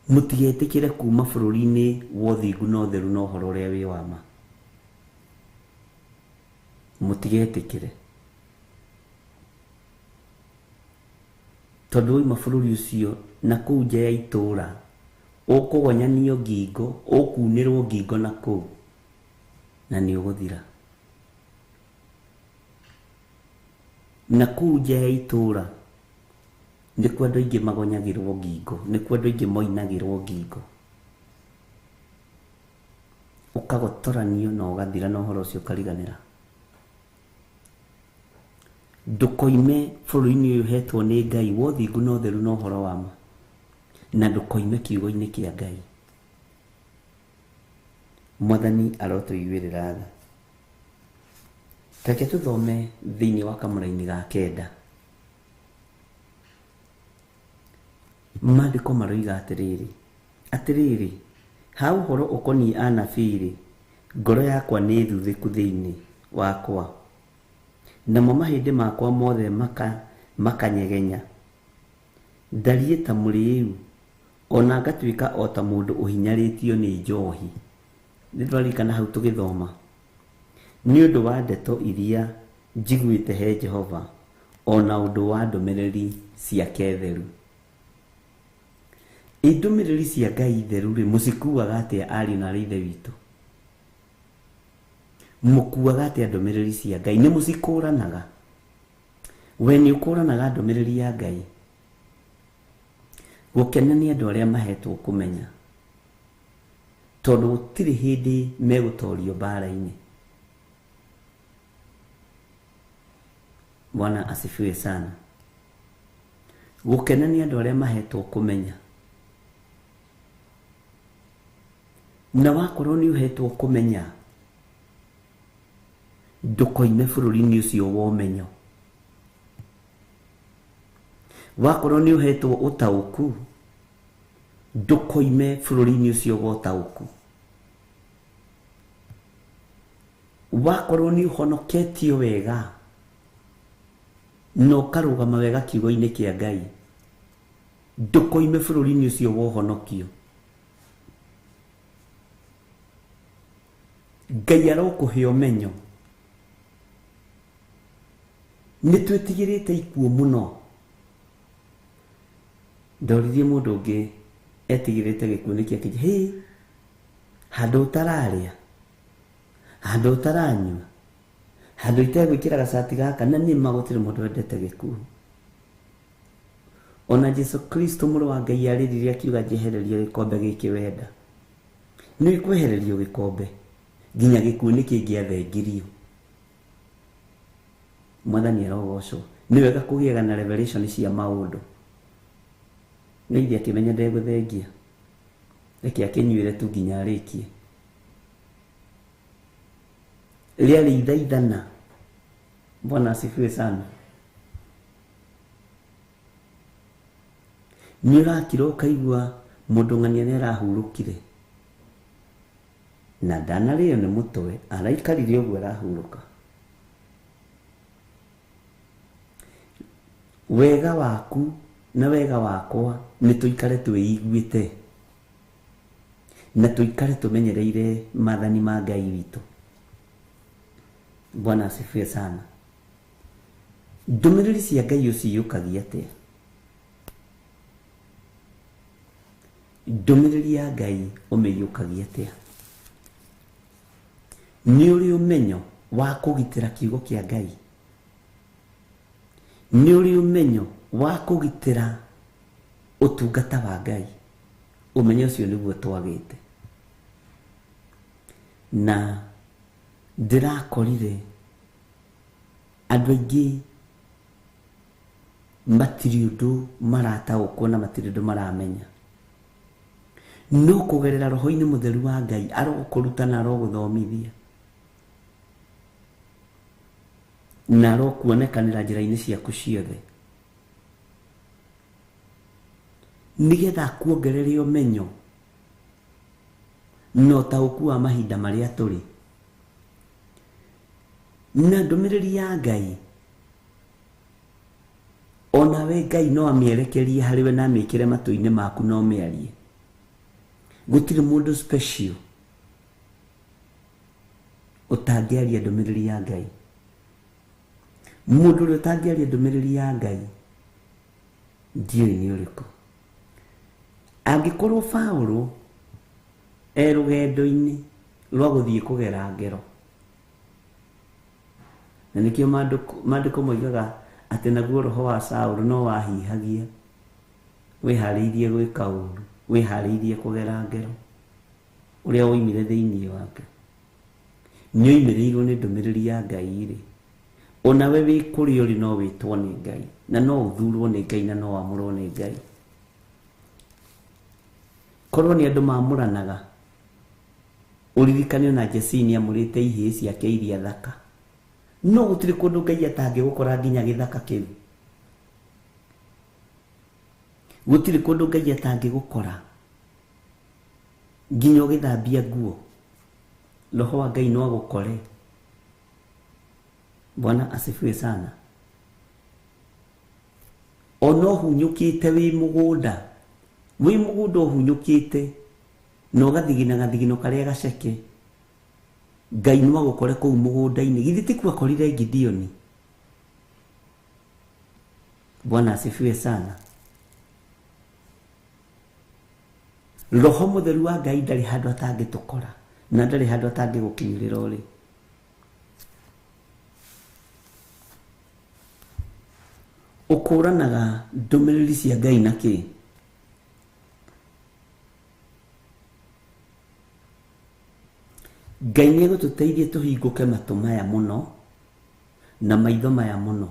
Mũtigetĩkĩre kuma bũrũri-inĩ wa ũthingu na ũtheru na ũhoro ũrĩa wĩ wa ma. Mũtigetĩkĩre, tondũ wauma bũrũri ũcio na kũu nja ya itũũra, ũkũgonyanio ngingo, ũkunĩrwo ngingo na kũu, na nĩ ũgũthira. Na kũu nja ya itũũra nĩkuo andũ aingĩ magonyagĩrwo ngingo, nĩkuo andũ aingĩ moinagĩrwo ngingo. Ũkagotoranio na ũgathira na ũhoro ũcio ũkariganĩra. Ndũkoime bũrũri-inĩ ũyũ ũhetwo nĩ Ngai wa ũthingu na ũtheru na ũhoro wa ma, na ndũkoime kiugo-inĩ kĩa Ngai. Mwathani arotũiguĩrĩra tha. Reke tũthome thĩinĩ wa kamũraini ga kenda. Maandĩko maroiga atĩrĩrĩ, atĩrĩrĩ, ha ũhoro ũkoniĩ anabii-rĩ, ngoro yakwa nĩ thuthĩku thĩinĩ wakwa, namo mahĩndĩ makwa mothe makanyegenya. Ndariĩ ta mũrĩĩu, ona ngatuĩka o ta mũndũ ũhinyarĩtio nĩ njohi. Nĩ twaririkana hau tũgĩthoma. Nĩ ũndũ wa ndeto iria njiguĩte he Jehova, ona ũndũ wa ndũmĩrĩri ciake theru. Ĩ ndũmĩrĩri cia Ngai theru rĩ, mũcikuaga atĩa ariũ na aarĩ a Ithe witũ? Mũkuaga atĩa ndũmĩrĩri cia Ngai? Nĩ mũcikũranaga? We nĩ ũkũranaga ndũmĩrĩri ya Ngai? Gũkena nĩ andũ arĩa mahetwo kũmenya, tondũ gũtirĩ hĩndĩ megũtorio mbara-inĩ. Bwana asifiwe sana. Gũkena nĩ andũ arĩa mahetwo kũmenya. Na wakorwo nĩ ũhetwo kũmenya, ndũkoime bũrũri-inĩ ũcio wa ũmenyo. Wakorwo nĩ ũhetwo ũtaũku, ndũkoime bũrũri-inĩ ũcio wa ũtaũku. Wakorwo nĩ ũhonoketio wega na ũkarũgama wega kiugo-inĩ kĩa Ngai, ndũkoime bũrũri-inĩ ũcio wa ũhonokio. Ngai arokũhe ũmenyo. Nĩ twĩtigĩrĩte ikuũ mũno. Ndoririe mũndũ ũngĩ etigĩrĩte gĩkuũ nĩkĩ, akĩnjĩra, hĩ, handũ ũtararĩa, handũ ũtaranyua, handũ itegwĩkĩra gacati gaka, na nĩ ma gũtirĩ mũndũ wendete gĩkuũ. Ona Jesu Kristo mũrũ wa Ngai arĩrire akiuga, njehereria gĩkombe gĩkĩ wenda. Nĩ kwehererio gĩkombe nginya gĩkuũ nĩ kĩngĩathengirio. Mwathani arogocwo. Nĩ wega kũgĩaga na revelation cia maũndũ. Nĩ ithe akĩmenya ndegũthengia, reke akĩnyuĩre tu nginya arĩkie. Rĩarĩ ithaithana. Bwana asifiwe sana. Nĩ ũrakira ũkaigua mũndũ ng'ania nĩ arahurũkire, na ndanarĩo nĩ mũtwe, araikarire ũguo arahurũka. Wega waku na wega wakwa nĩ tũikare twĩiguĩte na tũikare tũmenyereire maathani ma Ngai witũ. Bwana asifiwe sana. Ndũmĩrĩri cia Ngai ũciyũkagia atĩa? Ndũmĩrĩri ya Ngai ũmĩiyũkagia atĩa? Nĩ ũrĩ ũmenyo wa kũgitĩra kiugo kĩa Ngai? Nĩ ũrĩ ũmenyo wa kũgitĩra ũtungata wa Ngai? Ũmenyo ũcio nĩguo twagĩte. Na ndĩrakorire andũ aingĩ matirĩ ũndũ marataũkwo na matirĩ ũndũ maramenya. No kũgerera roho-inĩ mũtheru wa Ngai arokũruta na arogũthomithia na arokuonekanĩra njĩra-inĩ ciaku ciothe, nĩgetha akuongerere ũmenyo na ũtaũku wa mahinda marĩa tũrĩ. Na ndũmĩrĩri ya Ngai onawe Ngai no amĩerekerie harĩwe na amĩĩkĩre matũ-inĩ maku na ũmĩarie. Gũtirĩ mũndũ special ũtangĩaria ndũmĩrĩri ya Ngai. Mũndũ ũrĩa ũtangĩaria ndũmĩrĩri ya Ngai ndiũĩ nĩ ũrĩkũ. Angĩkorwo Paũlũ e rũgendo-inĩ rwa gũthiĩ kũgera ngero, na nĩkĩo maandĩko moigaga Atĩ naguo roho wa Saũlũ no wahihagia, wĩharĩirie gwĩka ũru, wĩharĩirie kũgera ngero ũrĩa woimire thĩinĩ wake. Nĩoimĩrĩirwo nĩ ndũmĩrĩri ya Ngai rĩ, onawe wĩ kũrĩa ũrĩ no wĩtwo nĩ Ngai, na no ũthurwo nĩ Ngai, na no wamũrwo nĩ Ngai. Korwo nĩ andũ mamũranaga, ũririkane ona Jesii nĩamũrĩte ihĩĩ ciake iria thaka, no gũtirĩ kũndũ Ngai atangĩgũkora nginya gĩthaka kĩu. Gũtirĩ kũndũ Ngai atangĩgũkora nginya ũgĩthambia nguo, roho wa Ngai no agũkore. Bwana asifiwe sana. Ona ũhunyũkĩte wĩ mũgũnda, wĩ mũgũnda ũhunyũkĩte na ũgathigina gathigino karĩa gaceke, Ngai no agũkore kũu mũgũnda-inĩ. Githĩ ti kuo akorire Gideoni? Bwana asifiwe sana. Roho mũtheru wa Ngai ndarĩ handũ atangĩtũkora na ndarĩ handũ atangĩgũkinyĩrĩra ũrĩ. Ũkũranaga ndũmĩrĩri cia Ngai na kĩ? Ngai nĩ egũtũteithia tũhingũke matũ maya mũno na maitho maya mũno,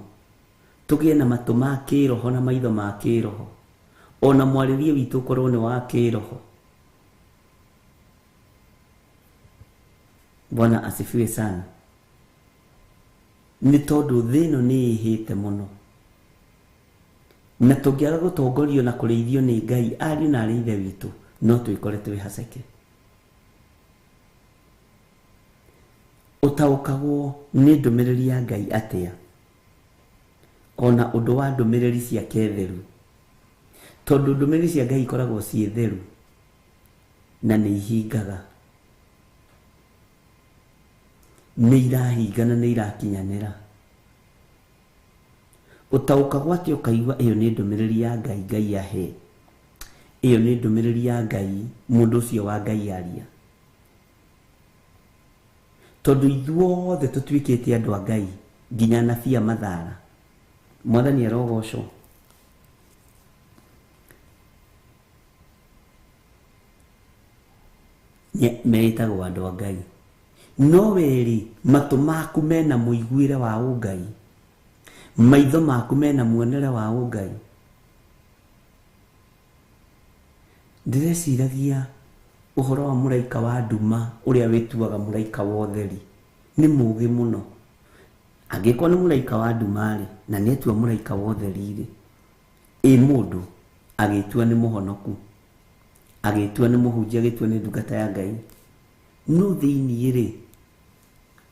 tũgĩe na matũ ma kĩroho na maitho ma kĩroho, ona mwarĩrie witũ ũkorwo nĩ wa kĩroho. Bwana asifiwe sana. Nĩ tondũ thĩ ĩno nĩ ĩhĩte mũno, na tũngĩaga gũtongorio na kũrĩithio nĩ Ngai, ariũ na arĩ ithe witũ, no twĩkore twĩ haceke. Ũtaũkagwo nĩ ndũmĩrĩri ya Ngai atĩa? Ona ũndũ wa ndũmĩrĩri ciake theru, tondũ ndũmĩrĩri cia Ngai ikoragwo ciĩ theru na nĩ ihingaga, nĩ irahinga na nĩ irakinyanĩra. Ũtaũkagwo atĩa ũkaigua ĩyo nĩ ndũmĩrĩri ya Ngai, Ngai ahe, ĩyo nĩ ndũmĩrĩri ya Ngai, mũndũ ũcio wa Ngai aria? Tondũ ithuothe tũtuĩkĩte andũ a Ngai nginya anabii a mathara. Mwathani arogocwo. Meĩtagwo andũ a Ngai, no werĩ matũ maku mena mũiguĩre wa ũngai, maitho maku mena muonere wa ũngai. Ndĩreciragia ũhoro wa mũraika wa nduma ũrĩa wĩtuaga mũraika wa ũtheri. Nĩ mũũgĩ mũno. Angĩkorwo nĩ mũraika wa nduma rĩ, na nĩ etua mũraika wa ũtheri rĩ, ĩ mũndũ agĩtua nĩ mũhonoku, agĩtua nĩ mũhunjia, agĩtua nĩ ndungata ya Ngai, no thĩinĩ rĩ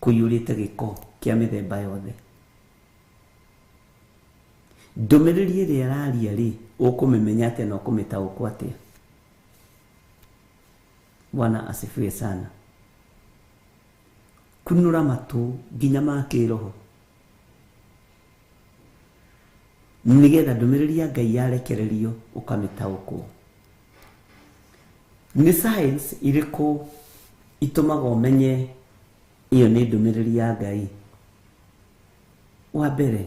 kũiyũrĩte gĩko kĩa mĩthemba yothe. Ndũmĩrĩri ĩrĩa araria rĩ, ũkũmĩmenya atĩa na ũkũmĩtaũkwo atĩa? Bwana asifiwe sana. Kunũra matũ nginya ma kĩroho, nĩgetha ndũmĩrĩri ya Ngai yarekererio ũkamĩtaũkwo. Nĩ science irĩkũ itũmaga ũmenye ĩyo nĩ ndũmĩrĩri ya Ngai? Wa mbere,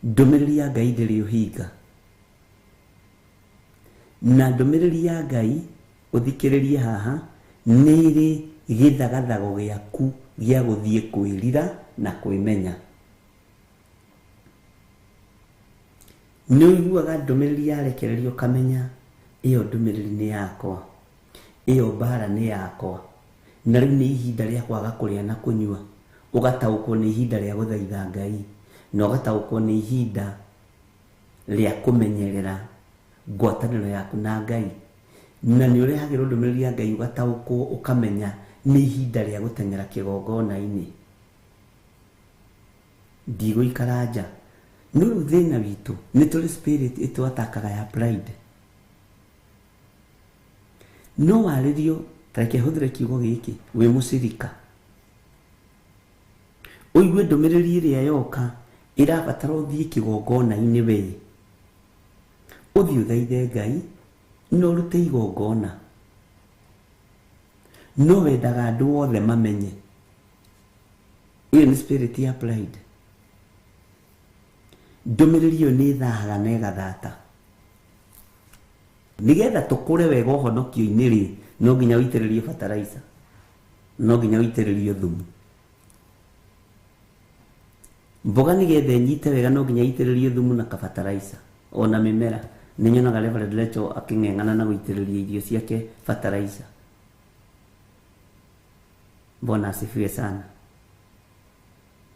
ndũmĩrĩri ya Ngai ndĩrĩ ũhinga, na ndũmĩrĩri ya Ngai ũthikĩrĩrie haha nĩ ĩrĩ gĩthagathago gĩaku gĩa gũthiĩ kwĩrira na kwĩmenya. Nĩ ũiguaga ndũmĩrĩri yarekererio ũkamenya ĩyo ndũmĩrĩri nĩ yakwa, ĩyo mbara nĩ yakwa, na rĩu nĩ ihinda rĩa kwaga kũrĩa na kũnyua. Ũgataũkwo nĩ ihinda rĩa gũthaitha Ngai, na ũgataũkwo nĩ ihinda rĩa kũmenyerera ngwatanĩro yaku na Ngai, na nĩ ũrehagĩrwo ndũmĩrĩri ya Ngai ũgataũkwo ũkamenya nĩ ihinda rĩa gũteng'era kĩgongona-inĩ, ndigũikara nja. No rĩu thĩna witũ nĩ tũrĩ spirit ĩtwatakaga ya pride. No warĩrio, ta reke hũthĩre kiugo gĩkĩ, wĩ mũcirika, ũigue ndũmĩrĩri ĩrĩa yoka ĩrabatara ũthiĩ kĩgongona-inĩ, we ũthiĩ ũthaithe Ngai na ũrute igongona, no wendaga andũ othe mamenye. Ĩyo nĩ spirit ya pride. Ndũmĩrĩri ĩyo nĩ ĩthahaga na ĩgathata. Nĩgetha tũkũre wega ũhonokio-inĩ rĩ, no nginya ũitĩrĩrie fertilizer, no nginya ũitĩrĩrie thumu. Mboga nĩgetha ĩnyite wega no nginya ĩitĩrĩrie thumu na kabataraitha ona mĩmera. Nĩ nyonaga Reverend Lecho akĩng'eng'ana na gũitĩrĩria irio ciake fertilizer. Bwana asifiwe sana.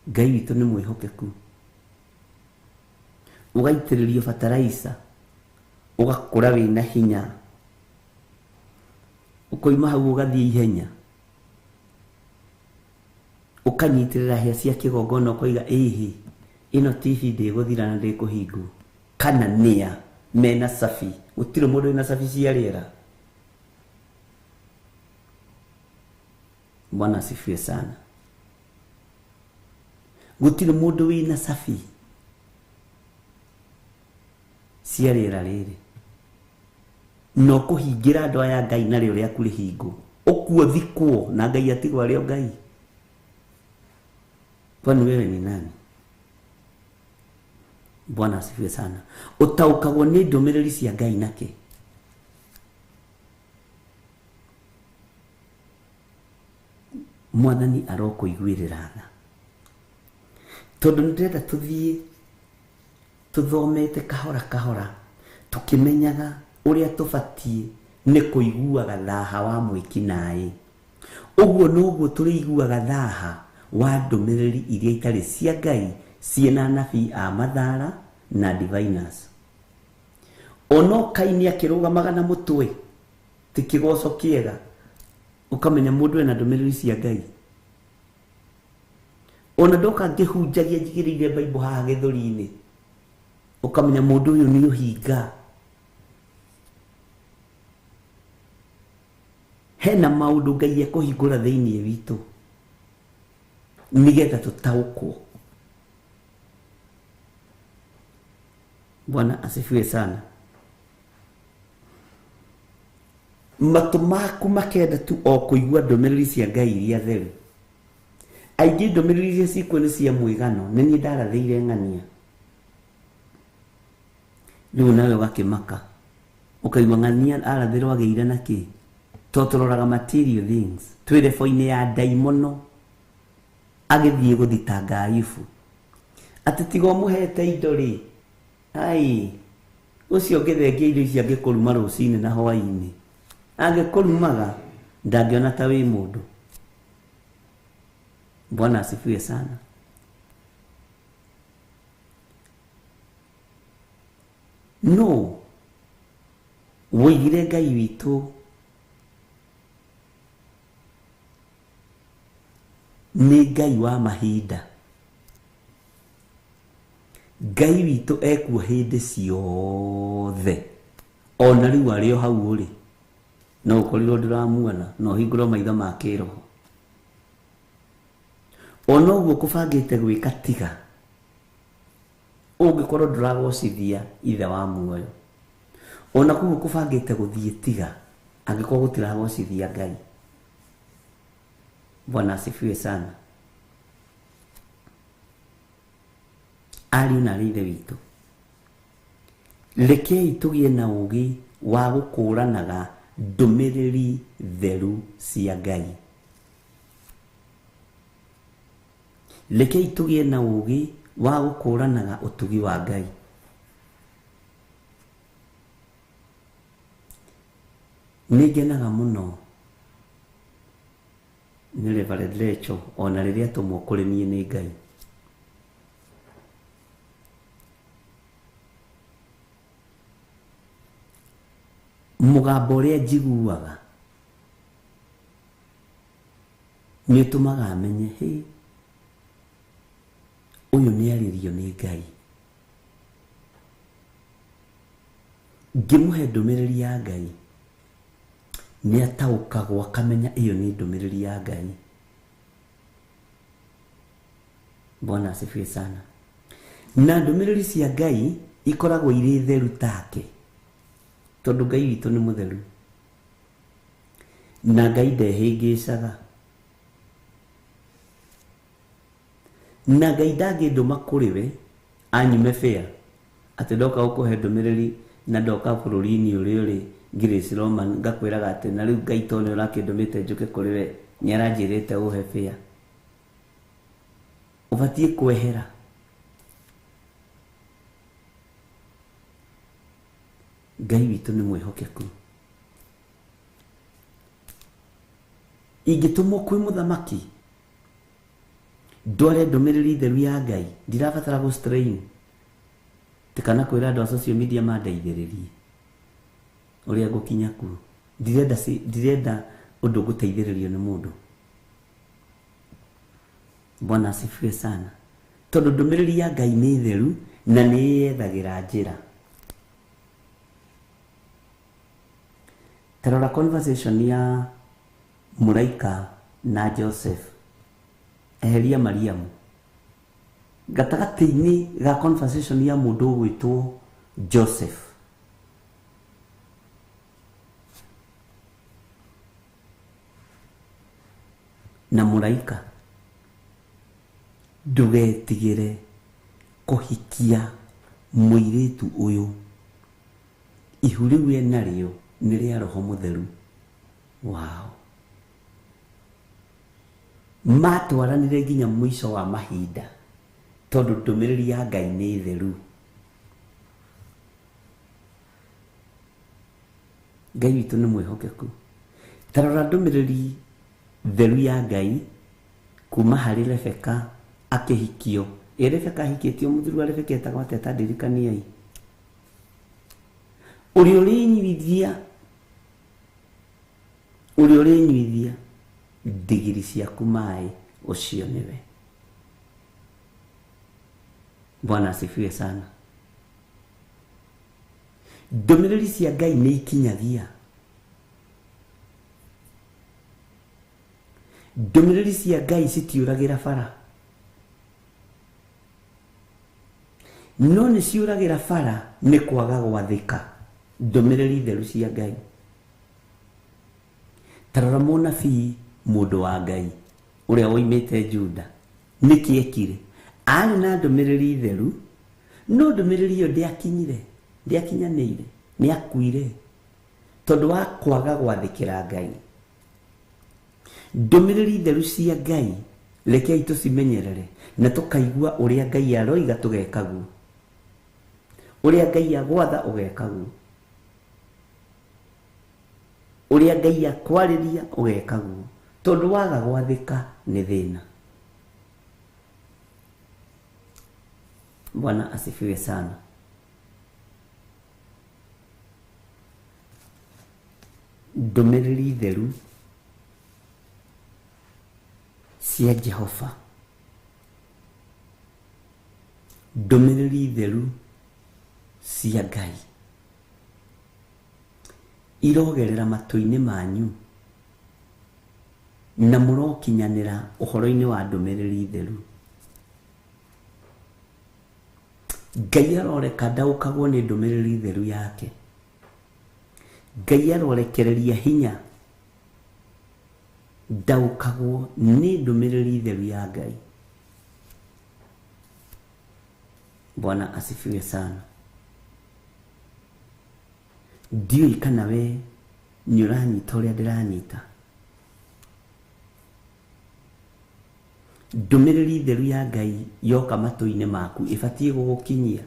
Ngai witũ nĩ mwĩhokeku. Ũgaitĩrĩrio fertilizer, ũgakũra wĩna hinya, ũkoima hau ũgathiĩ ihenya, ũkanyitĩrĩra hĩa cia kĩgongona ũkoiga ĩhĩ ĩno TV ndĩgũthira na ndĩkũhingwo. Kana nĩa mena cabi, gũtirĩ mũndũ wĩna cabi cia rĩera. Bwana asifiwe sana. Gũtirĩ mũndũ wĩna cabi cia rĩera rĩrĩ. No kũhingĩra andũ aya Ngai narĩo rĩaku rĩhingwo, ũkuo thikwo na Ngai atigwo arĩ o Ngai. Kwani wewe ni nani? Bwana asifiwe sana. Ũtaũkagwo nĩ ndũmĩrĩri cia Ngai nake. Mwathani arokũiguĩrĩra tha, tondũ nĩndĩrenda tũthiĩ tũthomete kahora kahora, tũkĩmenyaga ũrĩa tũbatiĩ nĩ kũiguaga thaha wa mwĩkinaĩ. Ũguo noguo tũrĩiguaga thaha wa ndũmĩrĩri iria itarĩ cia Ngai ciĩna anabii a mathara na diviners. Ono Kaini akĩrũgamaga na mũtwe ti kĩgoco kĩega, ũkamenya mũndũ ena ndũmĩrĩri cia Ngai. Ona ndoka ngĩhunjagia njigĩrĩire Bible haha gĩthũri-inĩ, ũkamenya mũndũ ũyũ nĩ ũhinga. Hena maũndũ Ngai ekũhingũra thĩinĩ witũ nĩgetha tũtaũkwo. Bwana asifiwe sana. Matũ maku makenda tu o kũigua ndũmĩrĩri cia Ngai iria theru. Aingĩ ndũmĩrĩri iria cikuo nĩ cia mwĩgano, nĩ niĩ ndarathĩire ng'ania. Rĩu nawe ũgakĩmaka, ũkaigua ng'ania arathĩrwo agĩire na kĩ? To tũroraga material things. Twĩ rebo-inĩ ya ndaimono agĩthiĩ gũthitanga Ayubu atĩ tiga ũmũhete indo rĩ, ai ũcio ũngĩthengia indo ici angĩkũruma rũcinĩ na hwaĩ-inĩ, angĩkũrumaga ndangĩona ta wĩ mũndũ. Bwana asifiwe sana. No woigire Ngai witũ nĩ Ngai wa mahinda. Ngai witũ ekuo hĩndĩ ciothe, ona rĩu arĩ o hau ũrĩ, no ũkorirwo ndũramuona, no ũhingũrwo maitho ma kĩroho. Ona ũguo kũbangĩte gwĩka tiga, ũngĩkorwo ndũragocithia ithe wa muoyo. Ona koguo kũbangĩte gũthiĩ tiga, angĩkorwo gũtiragocithia Ngai. Bwana asifiwe sana. Ariũ na aarĩ ithe witũ, rekei tũgĩe na ũũgĩ wa gũkũranaga ndũmĩrĩri theru cia Ngai. Rekei tũgĩe na ũũgĩ wa gũkũranaga ũtugi wa Ngai. Nĩ ngenaga mũno nĩ Reverend Lecho ona rĩrĩa atũmwo kũrĩ niĩ nĩ Ngai. Mũgambo ũrĩa njiguaga nĩ ũtũmaga menye hĩ, ũyũ nĩ arĩrio nĩ Ngai. Ngĩmũhe ndũmĩrĩri ya Ngai nĩ ataũkagwo akamenya ĩyo nĩ ndũmĩrĩri ya Ngai. Bwana asifiwe sana. Na ndũmĩrĩri cia Ngai ikoragwo irĩ theru take, tondũ Ngai witũ nĩ mũtheru na Ngai ndehĩngĩcaga, na Ngai ndangĩndũma kũrĩ we Anyume fair atĩ ndoka gũkũhe ndũmĩrĩri na ndoka bũrũri-inĩ ũrĩa ũrĩ Grace Roman ngakwĩraga atĩ na rĩu Ngai tondũ nĩ ũrakĩndũmĩte njũke kũrĩ we nĩ aranjĩrĩte ũhe fair. Ũbatiĩ kwehera. Ngai witũ nĩ mwĩhokeku. Ingĩtũmwo kwĩ mũthamaki ndware ndũmĩrĩri theru ya Ngai, ndirabatara gũ strain tikana kwĩra andũ a social media mandeithĩrĩrie ũrĩa ngũkinya kuo. Ndirenda ũndũ ngũteithĩrĩrio nĩ mũndũ. Bwana asifiwe sana. Tondũ ndũmĩrĩri ya Ngai nĩ theru na nĩ yethagĩra njĩra. Tarora conversation ya mũraika na Joseph eheria Mariamu gatagatĩ-inĩ ga conversation ya mũndũ ũgwĩtwo Joseph. Na mũraika, ndũgetigĩre kũhikia mũirĩtu ũyũ, ihu rĩu enarĩo nĩ rĩa Roho Mũtheru. Wow. Matwaranire nginya mũico wa mahinda tondũ ndũmĩrĩri ya Ngai nĩ theru. Ngai witũ nĩ mwĩhokeku. Tarora ndũmĩrĩri theru ya Ngai kuma harĩ Rebeka akĩhikio. Ĩ Rebeka ahikĩtio, mũthuri wa Rebeka etagwo atĩa? Ta ndirikaniai. Ũrĩa ũrĩnyuithia, ũrĩa ũrĩnyuithia ndigiri ciaku maĩ, ũcio nĩwe. Bwana asifiwe sana. Ndũmĩrĩri cia Ngai nĩ ikinyagia. Ndũmĩrĩri cia Ngai citiũragĩra bara, no nĩ ciũragĩra bara nĩ kwaga gwathĩka ndũmĩrĩri theru cia Ngai. Tarora mũnabii mũndũ wa Ngai ũrĩa woimĩte Juda, nĩkĩ ekire? Arĩ na ndũmĩrĩri theru, no ndũmĩrĩri ĩyo ndĩakinyire, ndĩakinyanĩire, nĩakuire tondũ wa kwaga gwathĩkĩra Ngai. Ndũmĩrĩri theru cia Ngai rekei tũcimenyerere na tũkaigua ũrĩa Ngai aroiga tũgekaguo, ũrĩa Ngai agwatha ũgekaguo, ũrĩa Ngai akwarĩria ũgekaguo, tondũ waga gwathĩka nĩ thĩna. Bwana asifiwe sana. Ndũmĩrĩri theru cia Jehova, ndũmĩrĩri theru cia Ngai irogerera matũ-inĩ manyu na mũrokinyanĩra ũhoro-inĩ wa ndũmĩrĩri theru. Ngai aroreka ndaũkagwo nĩ ndũmĩrĩri theru yake. Ngai arorekereria hinya ndaũkagwo nĩ ndũmĩrĩri theru ya Ngai. Bwana asifiwe sana. Ndiũĩ kana we nĩ ũranyita ũrĩa ndĩranyita. Ndũmĩrĩri theru ya Ngai yoka matũ-inĩ maku ĩbatiĩ gũgũkinyia.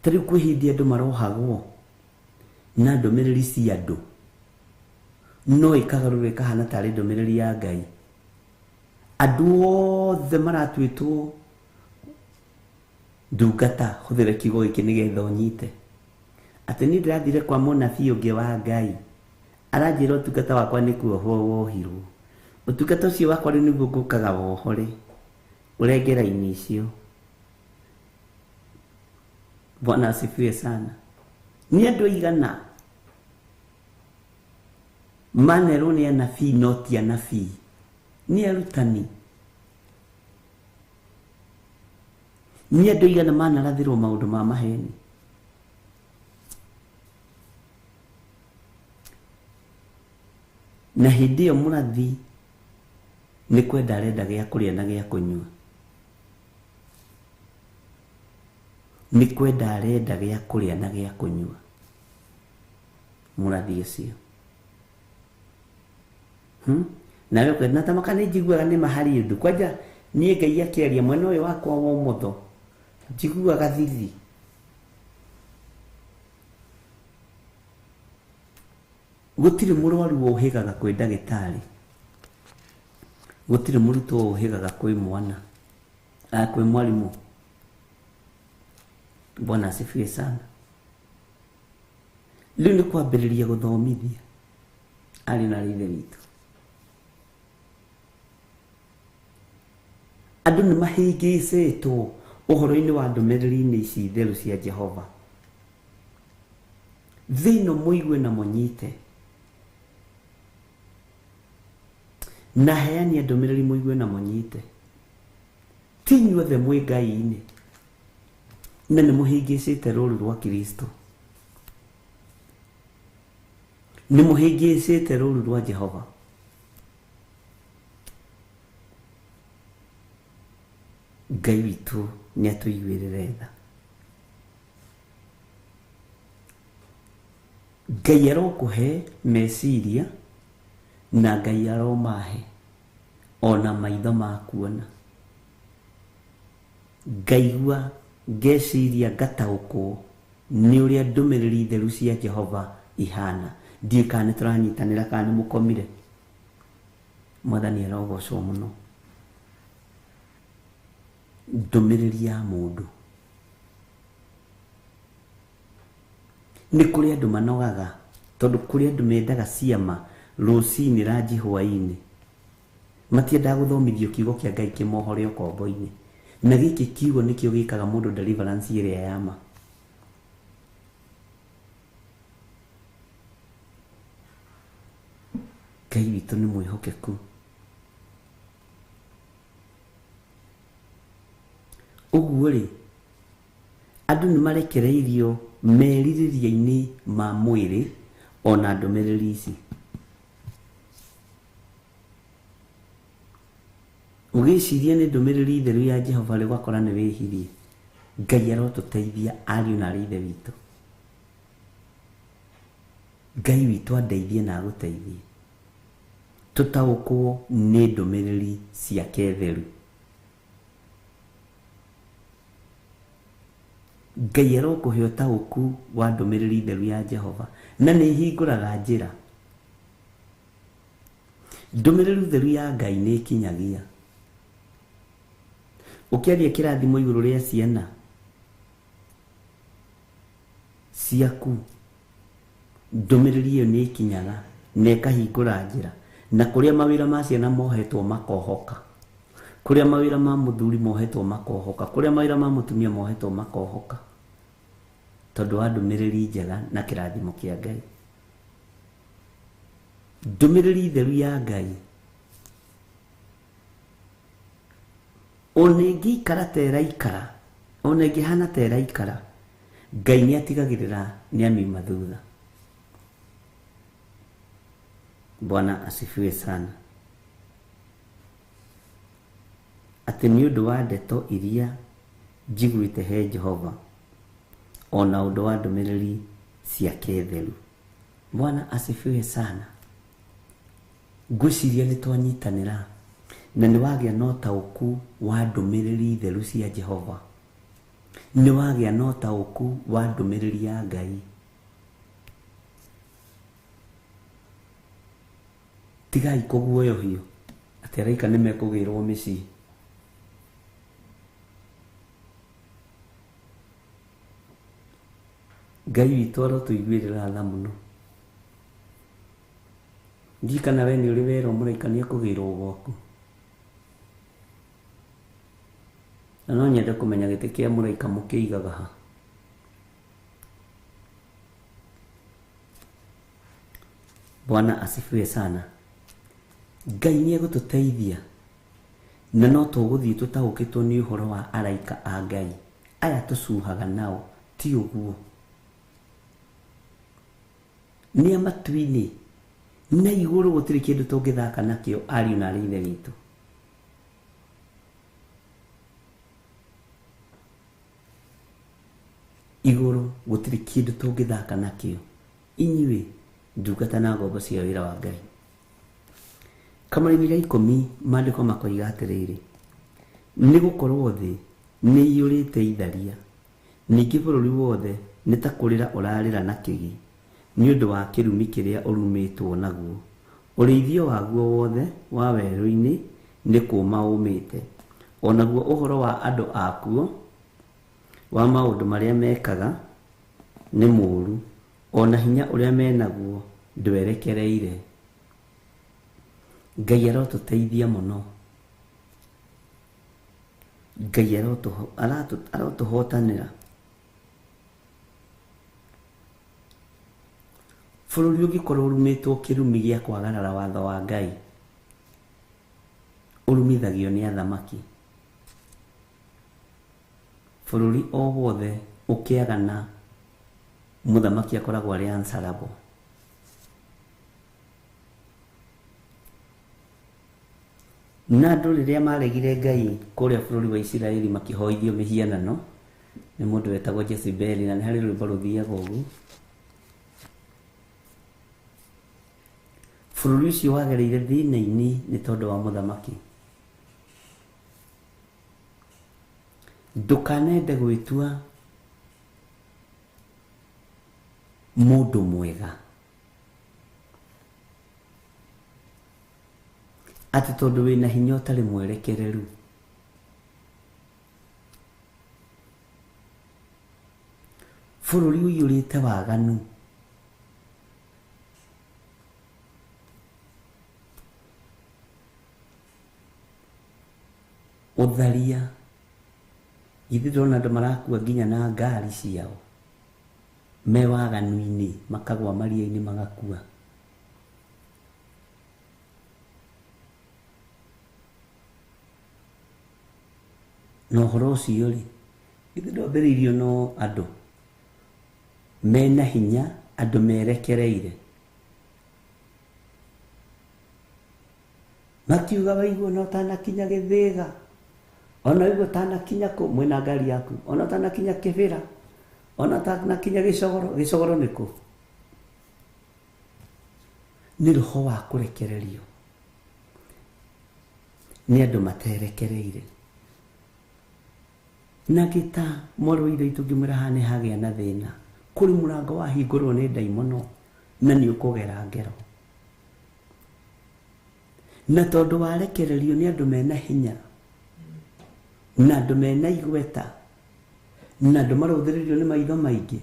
Ta rĩu kwĩ hĩndĩ andũ marohagwo na ndũmĩrĩri cia andũ, no ĩkagarũrwo ĩkahana tarĩ ndũmĩrĩri ya Ngai. Andũ othe maratuĩtwo ndungata, hũthĩra kiugo gĩkĩ nĩgetha ũnyite. Atĩ niĩ ndĩrathire kwa mũnabii ũngĩ wa Ngai, aranjĩra ũtungata wakwa nĩ kuohwo wohirwo. Ũtungata ũcio wakwa rĩu nĩguo ngũkaga wohore, ũrenge raini icio. Bwana asifiwe sana. Nĩ andũ aigana manerwo nĩ anabii no ti anabii, nĩ arutani. Nĩ andũ aigana manarathĩrwo maũndũ ma maheni. Na hĩndĩ ĩyo mũrathi Nĩ kwenda arenda gĩa kũrĩa na gĩa kũnyua. Nĩ kwenda arenda gĩa kũrĩa na gĩa kũnyua. Mũrathi ũcio. Nawe ũkwenda na tamaka nĩ njiguaga nĩ mahari ũndũ. Kwanja niĩ Ngai akĩaria mwena ũyũ wakwa wa ũmotho njiguaga thithi. Gũtirĩ mũrwaru ũhĩgaga kwĩ ndagĩtarĩ. Gũtirĩ mũrutwo ũhĩgaga kwĩ mwana, kwĩ mwarimũ. Bwana asifiwe sana. Rĩu nĩ kwambĩrĩria gũthomithia arĩ na ithe witũ. Andũ nĩ mahĩngĩcĩtwo ũhoro-inĩ wa ndũmĩrĩri-inĩ ici theru cia Jehova. Thĩ ĩno mũigue na mũnyite. Na heania ndũmĩrĩri mũigue na mũnyite. Ti inyuothe mwĩ Ngai-inĩ. Na nĩ mũhĩngĩcĩte rũũru rwa Kristo. Nĩ mũhĩngĩcĩte rũũru rwa Jehova. Ngai witũ nĩ atũiguĩrĩre tha. Ngai arokũhe meciria na Ngai aromahe ona maitho ma kuona. Ngaigua ngeciria ngataũkwo nĩ ũrĩa ndũmĩrĩri theru cia Jehova ihana. Ndiũĩ kana nĩ tũranyitanĩra kana nĩ mũkomire. Mwathani arogocwo mũno. Ndũmĩrĩri ya mũndũ. Nĩ kũrĩ andũ manogaga tondũ kũrĩ andũ mendaga ciama rũcinĩ ranji hwaĩ-inĩ. Matiendaga gũthomithio kiugo kĩa Ngai kĩmohore ũkombo-inĩ. Na gĩkĩ kiugo nĩkĩo gĩkaga mũndũ deliverance ĩrĩa ya ma. Ngai witũ nĩ mwĩhokeku. Ũguo rĩ, andũ nĩ marekereirio merirĩria-inĩ ma mwĩrĩ ona ndũmĩrĩri ici. Ũgĩciria nĩ ndũmĩrĩri theru ya Jehova rĩ, ũgakora nĩ wĩhirie. Ngai arotũteithia ariũ na arĩ ithe witũ. Ngai witũ andeithie na agũteithie. Tũtaũkwo nĩ ndũmĩrĩri ciake theru. Ngai arokũhe ũtaũku wa ndũmĩrĩri theru ya Jehova na nĩ ihingũraga njĩra. Ndũmĩrĩri theru ya Ngai nĩ ĩkinyagia. Ũkĩaria kĩrathimo igũrũ rĩa ciana ciaku, ndũmĩrĩri ĩyo nĩ ĩkinyaga na ĩkahingũra njĩra. Na kũrĩa mawĩra ma ciana mohetwo makohoka, kũrĩa mawĩra ma mũthuri mohetwo makohoka, kũrĩa mawĩra ma mũtumia mohetwo makohoka, tondũ wa ndũmĩrĩri njega na kĩrathimo kĩa Ngai. Ndũmĩrĩri theru ya Ngai ona ĩngĩikara ta ĩraikara, ona ĩngĩhana ta ĩraikara, Ngai nĩ atigagĩrĩra nĩ amiuma thutha. Bwana asifiwe sana. Atĩ nĩ ũndũ wa ndeto iria njiguĩte he Jehova ona ũndũ wa ndũmĩrĩri ciake theru. Bwana asifiwe sana. Ngwĩciria nĩ twanyitanĩra na nĩ wagĩa na ũtaũku wa ndũmĩrĩri theru cia Jehova. Nĩ wagĩa na ũtaũku wa ndũmĩrĩri ya Ngai. Tigai kũguoyohio atĩ araika nĩ mekũgĩrwo mĩciĩ. Ngai witũ arotũiguĩrĩra tha mũno. Ndiũĩ kana we nĩ ũrĩ werwo mũraika nĩ ekũgĩrwo gwaku. Na no nyende kũmenya gĩtĩ kĩa mũraika mũkĩigaga ha. Bwana asifiwe sana. Ngai nĩ egũtũteithia na no tũgũthiĩ tũtaũkĩtwo nĩ ũhoro wa araika a Ngai aya tũcuhaga nao, ti ũguo. Nĩ a matu-inĩ na igũrũ gũtirĩ kĩndũ tũngĩthaka nakĩo ariũ na arĩ ithe witũ. Igũrũ gũtirĩ kĩndũ tũngĩthaka nakĩo inyuĩ ndungata na ngombo cia wĩra wa Ngai. Kamũraini ga 10 maandĩko makoiga atĩrĩrĩ, nĩ gũkorwo thĩ nĩ iyũrĩte itharia, ningĩ bũrũri wothe nĩ ta kũrĩra ũrarĩra na kĩgi nĩ ũndũ wa kĩrumi kĩrĩa ũrumĩtwo naguo. Ũrĩithio waguo wothe wa werũ-inĩ nĩ kũũma ũmĩte, onaguo ũhoro wa andũ akuo wa maũndũ marĩa mekaga nĩ mũũru, ona hinya ũrĩa menaguo ndwerekereire. Ngai arotũteithia mũno, Ngai arotũhotanĩra. Bũrũri ũngĩkorwo ũrumĩtwo kĩrumi gĩa kwagarara watho wa Ngai, ũrumithagio nĩ athamaki. Bũrũri o wothe ũkĩagana mũthamaki akoragwo arĩ answerable. Na andũ rĩrĩa maregire Ngai kũrĩa bũrũri wa Isiraeli makĩhoithio mĩhianano nĩ mũndũ wetagwo Jezebeli, na nĩ harĩ rwĩmbo rũthiaga ũguo. Bũrũri ũcio wagereire thĩna-inĩ nĩ tondũ wa mũthamaki. Ndũkanende gwĩtua mũndũ mwega atĩ tondũ wĩna hinya ũtarĩ mwerekereru. Bũrũri ũiyũrĩte waganu. Ũtharia. Githĩ ndĩrona andũ marakua nginya na ngari ciao me waganu-inĩ, makagwa maria-inĩ magakua. Na ũhoro ũcio rĩ, githĩ ndwambĩrĩirio no andũ mena hinya, andũ merekereire, makiuga waigua no ũtanakinya Gĩthĩga, ona waigua ũtanakinya kũ mwĩna ngari yaku, ona ũtanakinya Kĩbĩra, ona ũtanakinya Gĩcogoro. Gĩcogoro nĩ kũ? Nĩ roho wa kũrekererio nĩ andũ materekereire. Na gĩta mwarĩ wa ithe witũ ngĩmwĩra haha nĩ hagĩa na thĩna, kũrĩ mũrango wahingũrwo nĩ ndaimono na nĩ ũkũgera ngero. Na tondũ warekererio nĩ andũ mena hinya na andũ mena igweta na andũ marũthĩrĩrio nĩ maitho maingĩ,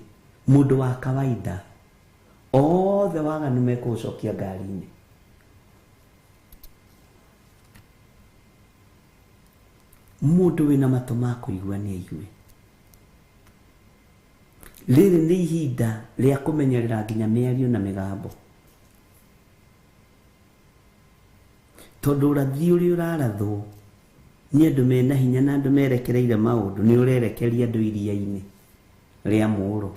mũndũ wa kawaida othe waganu mekũgũcokia ngari-inĩ. Mũndũ wĩna matũ ma kũigua nĩ aigue. Rĩrĩ nĩ ihinda rĩa kũmenyerera nginya mĩario na mĩgambo, tondũ ũrathi ũrĩa ũrarathwo nĩ andũ mena hinya na andũ merekereire maũndũ nĩ ũrerekeria andũ iria-inĩ rĩa mũũro.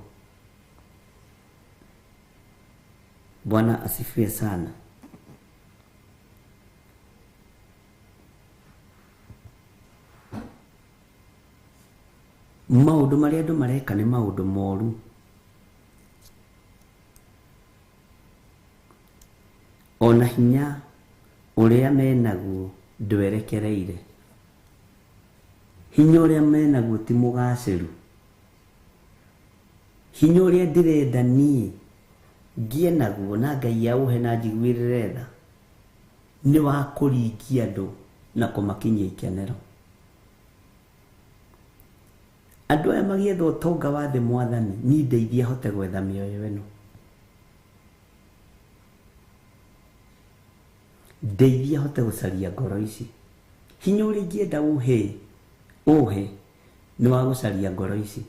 Bwana asifiwe sana. Maũndũ marĩa andũ mareka nĩ maũndũ moru. Ona hinya ũrĩa menaguo ndwerekereire. Hinya ũrĩa menaguo ti mũgacĩru. Hinya ũrĩa ndĩrenda niĩ ngĩe naguo na Ngai aũhe na njiguĩrĩre tha nĩ wa kũringia andũ na kũmakinyia ikenero. Andũ aya magĩetha ũtonga wa thĩ, Mwathani niĩ ndeithia hote gwetha mĩoyo ĩno, ndeithia hote gũcaria ngoro ici. Hinya ũrĩa ingĩenda ũhe nĩ wa gũcaria ngoro ici.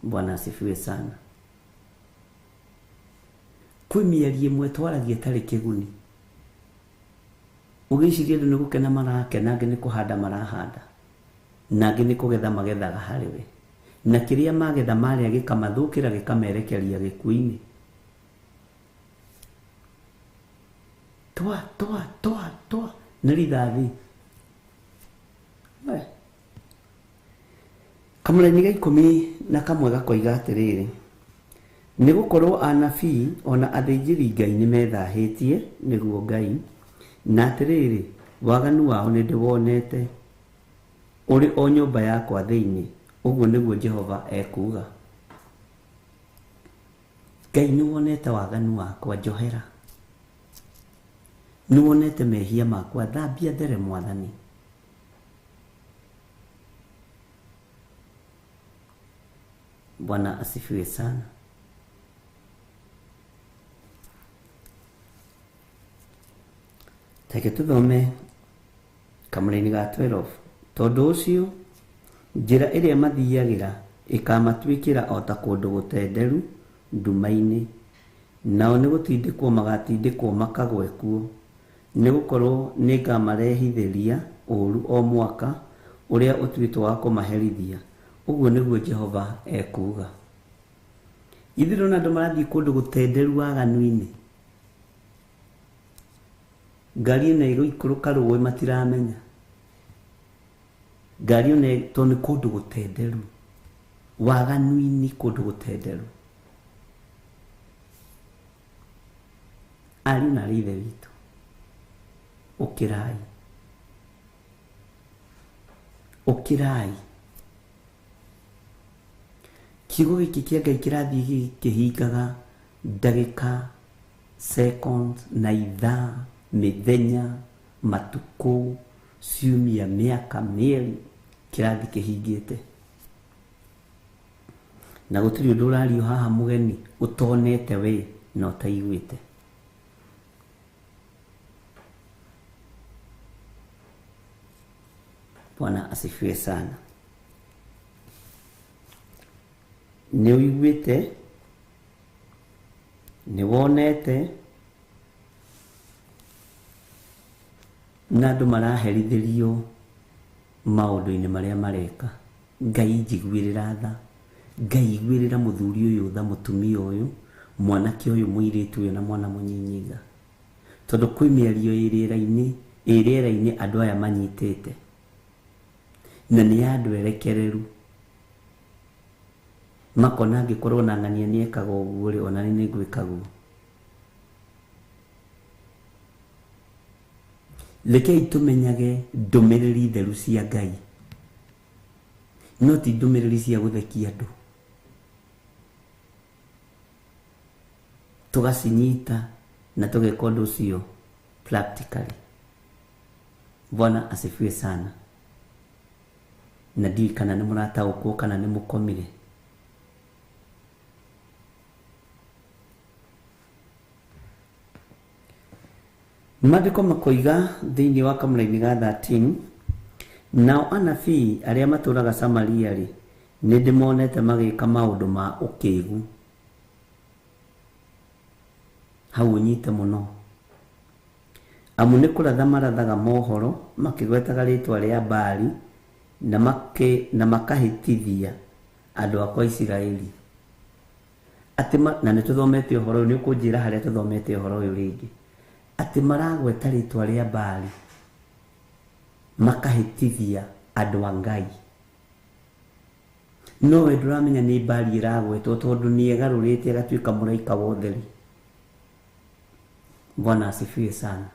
Bwana asifiwe sana. Kwĩ mĩario ĩmwe twaragia ĩtarĩ kĩguni, ũgĩciria andũ nĩ gũkena marakena, angĩ nĩ kũhanda marahanda, na angĩ nĩ kũgetha magethaga harĩ we, na kĩrĩa magetha marĩa gĩkamathũkĩra gĩkamerekeria gĩkuũ-inĩ. Twa twa twa twa nĩ rithathi. Kamũraini ga 11 gakoiga atĩrĩrĩ, nĩ gũkorwo anabii ona athĩnjĩri Ngai nĩ methahĩtie nĩguo Ngai, na atĩrĩrĩ, waganu wao nĩ ndĩwonete ũrĩ o nyũmba yakwa thĩinĩ, ũguo nĩguo Jehova ekuuga. Ngai nĩ wonete waganu wakwa, njohera. Nĩ wonete mehia makwa, thambia there Mwathani. Bwana asifiwe sana. Take tuthome kamũraini ga 12. Tondũ ũcio njĩra ĩrĩa mathiagĩra ĩkamatuĩkĩra o ta kũndũ gũtenderu nduma-inĩ, nao nĩ gũtindĩkwo magatindĩkwo makagwe kuo, nĩ gũkorwo nĩngamarehithĩria ũũru o mwaka ũrĩa ũtuĩtwo wa kũmaherithia, ũguo nĩguo Jehova ekuuga. Ithuĩ ndĩrona andũ marathiĩ kũndũ gũtenderu waganu-inĩ, ngari ĩno ĩgũikũrũka rũĩ matiramenya, ngari ĩno tondũ nĩ kũndũ gũtenderu waganu-inĩ, kũndũ gũtenderu. Ariũ na aarĩ a Ithe witũ, ũkĩrai, ũkĩrai. Kiugo gĩkĩ kĩa Ngai kĩrathiĩ gĩkĩhingaga ndagĩka, second na ithaa, mĩthenya, matukũ, ciumia, mĩaka, mĩeri, kĩrathiĩ kĩhingĩte. Na gũtirĩ ũndũ ũrario haha mũgeni ũtonete we na ũtaiguĩte. Bwana asifiwe sana. Nĩ ũiguĩte, nĩ wonete, na andũ maraherithĩrio maũndũ-inĩ marĩa mareka. Ngai njiguĩrĩra tha, Ngai iguĩrĩra mũthuri ũyũ tha, mũtumia ũyũ, mwanake ũyũ, mũirĩtu ũyũ na mwana mũnyinyi tha, tondũ kwĩ mĩario ĩ rĩera-inĩ andũ aya manyitĩte, na nĩ andũ erekereru, makona angĩkorwo na ng'ania nĩ ekaga ũguo rĩ, ona niĩ nĩngwĩka guo. Rekei tũmenyage ndũmĩrĩri theru cia Ngai, no ti ndũmĩrĩri cia gũthekia andũ. Tũgacinyita na tũgeka ũndũ ũcio practically. Bwana asifiwe sana. Na ndiũĩ kana nĩ mũrataũkwo kana nĩ mũkomire. Maandĩko makoiga thĩinĩ wa kamũraini ga 13, nao anabii arĩa matũũraga Samaria rĩ, nĩ ndĩmonete magĩka maũndũ ma ũkĩgu. Hau ũnyite mũno. Amu nĩ kũratha marathaga mohoro makĩgwetaga rĩtwa rĩa Baali na makahĩtithia andũ akwa Isiraeli. Atĩ na nĩ tũthomete ũhoro ũyũ, nĩ ũkũnjĩra harĩa tũthomete ũhoro ũyũ rĩngĩ. Atĩ maragweta rĩtwa rĩa Baali makahĩtithia andũ a Ngai. No we ndũramenya nĩ Baali ĩragwetwo tondũ nĩ egarũrĩte agatuĩka mũraika wa ũtheri. Bwana asifiwe sana.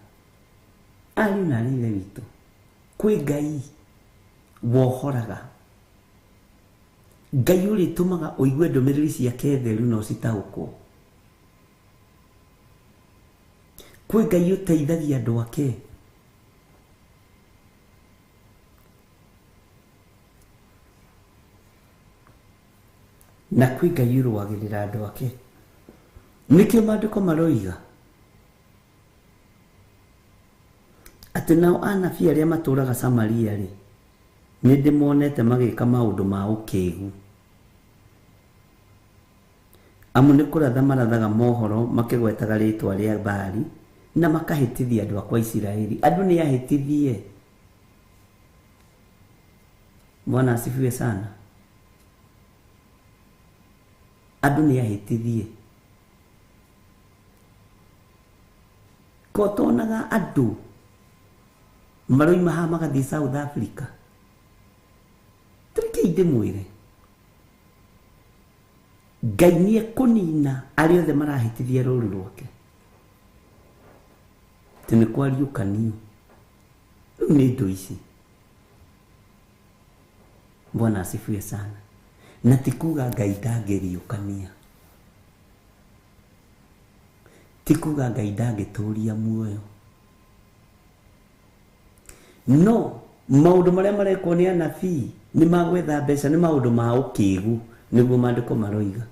Ariũ na aarĩ a Ithe witũ, kwĩ Ngai wohoraga, Ngai ũrĩtũmaga ũigue ndũmĩrĩri ciake theru na ũcitaũkwo. Kwĩ Ngai ũteithagia andũ ake. Na kwĩ Ngai ũrũagĩrĩra andũ ake. Nĩkĩo maandĩko maroiga atĩ nao anabii arĩa matũũraga Samaria rĩ, nĩ ndĩmonete magĩka maũndũ ma ũkĩgu. Amu nĩ kũratha marathaga mohoro makĩgwetaga rĩtwa rĩa Baali na makahĩtithia andũ akwa Isiraeli. Andũ nĩ ahĩtithie. Bwana asifiwe sana. Andũ nĩ ahĩtithie. Ko tonaga andũ maroima haha magathiĩ South Africa. Tũrekei ndĩmwĩre, Ngai nĩ ekũnina arĩa othe marahĩtithia rũũru rwake. Atĩ nĩ kwariũkanio. Rĩu nĩ indo ici. Bwana asifiwe sana. Na ti kuga Ngai ndangĩriũkania. Ti kuga Ngai ndangĩtũria muoyo. No maũndũ marĩa marekwo nĩ anabii nĩ magwetha mbeca, nĩ maũndũ ma ũkĩgu, nĩguo maandĩko maroiga.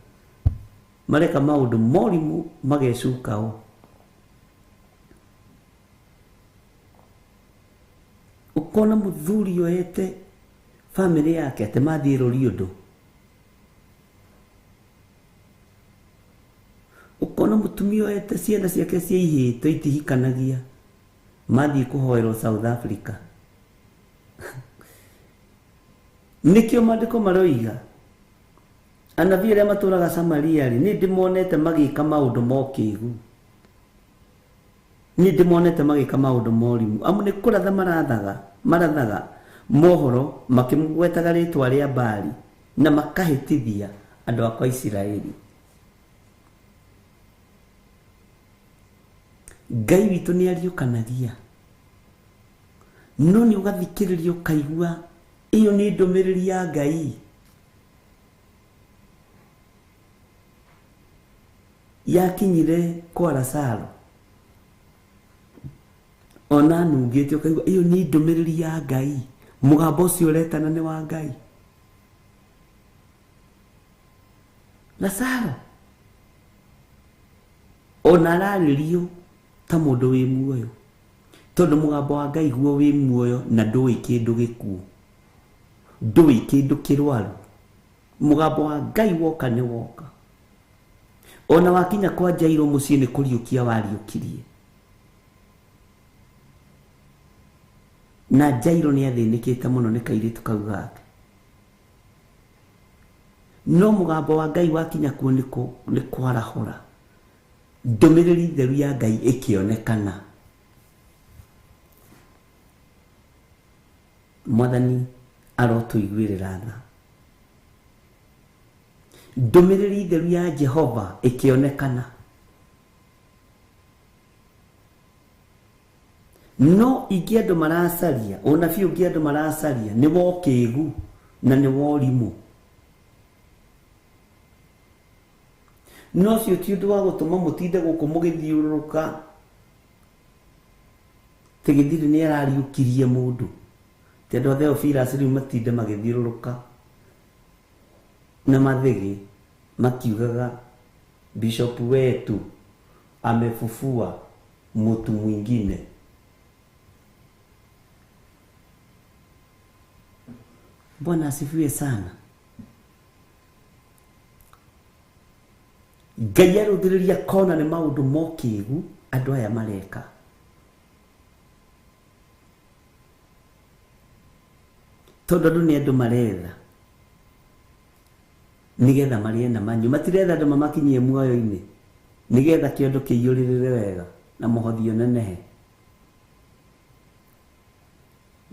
Mareka maũndũ morimũ magecuka o. Ũkona mũthuri oete bamĩrĩ yake atĩ mathiĩ rũri ũndũ. Ũkona mũtumia oete ciana ciake cia ihĩto itihikanagia, mathiĩ kũhoerwo South Africa. Nĩkĩo maandĩko maroiga anabii arĩa matũraga Samaria rĩ, nĩ ndĩmonete magĩka maũndũ ma ũkĩgu. Nĩ ndĩmonete magĩka maũndũ ma ũrimũ. Amu nĩ kũratha marathaga mohoro makĩmũgwetaga rĩtwa rĩa Baali na makahĩtithia andũ akwa Isiraeli. Ngai witũ nĩ ariũkanagia, no nĩ ũgathikĩrĩria ũkaigua ĩyo nĩ ndũmĩrĩri ya Ngai yakinyire kwa Lazaro. Ona nungĩte ũkaigua ĩyo nĩ ndũmĩrĩri ya Ngai, mũgambo ũcio ũretana nĩ wa Ngai. Lazaro ona ararĩrio ta mũndũ wĩ muoyo, tondũ mũgambo wa Ngai guo wĩ muoyo na ndũĩ kĩndũ gĩkuũ, ndũĩ kĩndũ kĩrwaru. Mũgambo wa Ngai woka nĩ woka. Ona wakinya kwa Jairo mũciĩ nĩ kũriũkia wariũkirie. Na Jairo nĩ athĩnĩkĩte mũno nĩ kairĩtu kau gake. No mũgambo wa Ngai wakinya kuo nĩ kwarahũra. Ndũmĩrĩri theru ya Ngai ĩkĩonekana. Mwathani arotũiguĩrĩra tha. Ndũmĩrĩri theru ya Jehova ĩkĩonekana. No ingĩ andũ maracaria, ũnabii ũngĩ andũ maracaria nĩ wa ũkĩgu na nĩ wa ũrimũ. No ũcio ti ũndũ wa gũtũma mũtinde gũkũ mũgĩthiũrũrũka. Tĩ gĩthiri nĩ arariũkirie mũndũ. Ti andũ a Theophilus rĩu matinde magĩthiũrũrũka na mathĩgĩ makiugaga bishop wetu amefufua mtu mwingine. Bwana asifiwe sana. Ngai arũthĩrĩria kona nĩ maũndũ mokĩgu andũ aya mareka. Tondũ andũ nĩ andũ maretha nĩgetha marĩe na manyue, matiretha andũ mamakinyie muoyo-inĩ nĩgetha kĩondo kĩiyũrĩrĩre wega na mũhothi ũnenehe.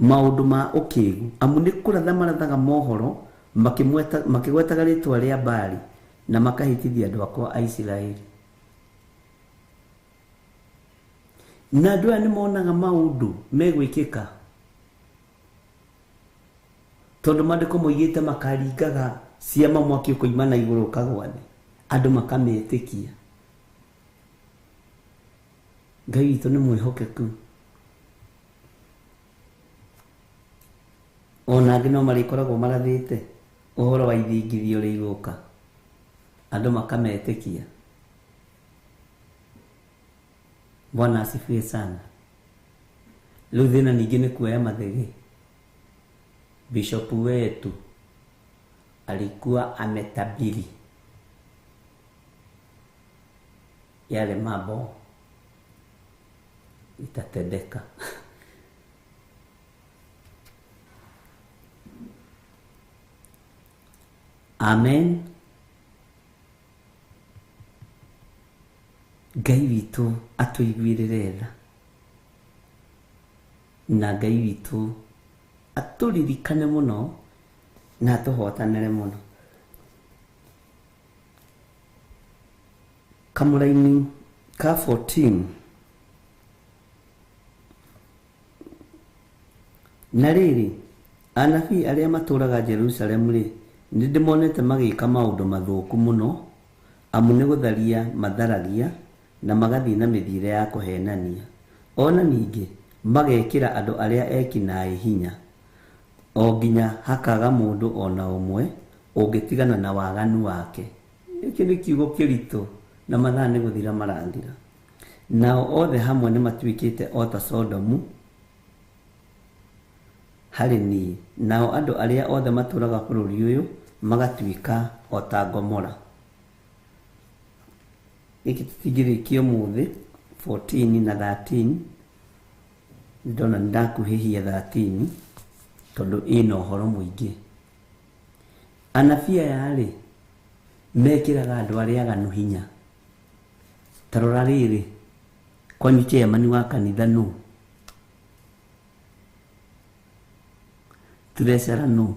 Maũndũ ma ũkĩgu, amu nĩ kũratha marathaga mohoro makĩgwetaga rĩtwa rĩa Baali na makahĩtithia andũ akwa a Isiraeli. Na andũ aya nĩ monaga maũndũ megwĩkĩka, tondũ maandĩko moigĩte makaringaga ciama mwaki ũkoima na igũrũ ũkagwa thĩ, andũ makametĩkia. Ngai witũ nĩ mwĩhokeku. Ona angĩ no marĩkoragwo marathĩte ũhoro wa ithingithia ũrĩa igũka, andũ makametĩkia. Bwana asifiwe sana. Rĩu thĩna ningĩ nĩ kuoya mathĩgĩ. Bishop wetu alikuwa ametabiri yale mambo itatendeka. Amen. Ngai witũ atũiguĩrĩre tha, na Ngai witũ atũririkane mũno na atũhotanĩre mũno. Kamũraini ka 14. Na rĩrĩ, anabii arĩa matũũraga Jerusalemu rĩ, nĩndĩmonete magĩka maũndũ mathũku mũno, amu nĩ gũtharia matharagia na magathiĩ na mĩthiĩre ya kũhenania. Ona ningĩ magekĩra andũ arĩa eki-naĩ hinya, o nginya hakaga mũndũ ona ũmwe ũngĩtigana na waganu wake. Gĩkĩ nĩ kiugo kĩritũ na mathaa nĩ gũthira marathira. Nao othe hamwe nĩ matuĩkĩte o ta Sodomu harĩ niĩ, nao andũ arĩa othe matũũraga bũrũri ũyũ magatuĩka o ta Gomora. Gĩkĩ tũtingĩrĩkia ũmũthĩ, 14 na 13. Ndona nĩndakuhĩhia 13 tondũ ĩna ũhoro mũingĩ. Anabii aya rĩ, mekĩraga andũ arĩa aganu hinya. Ta rora rĩrĩ, kwanyu chairman wa kanitha nũ? Treasurer nũ?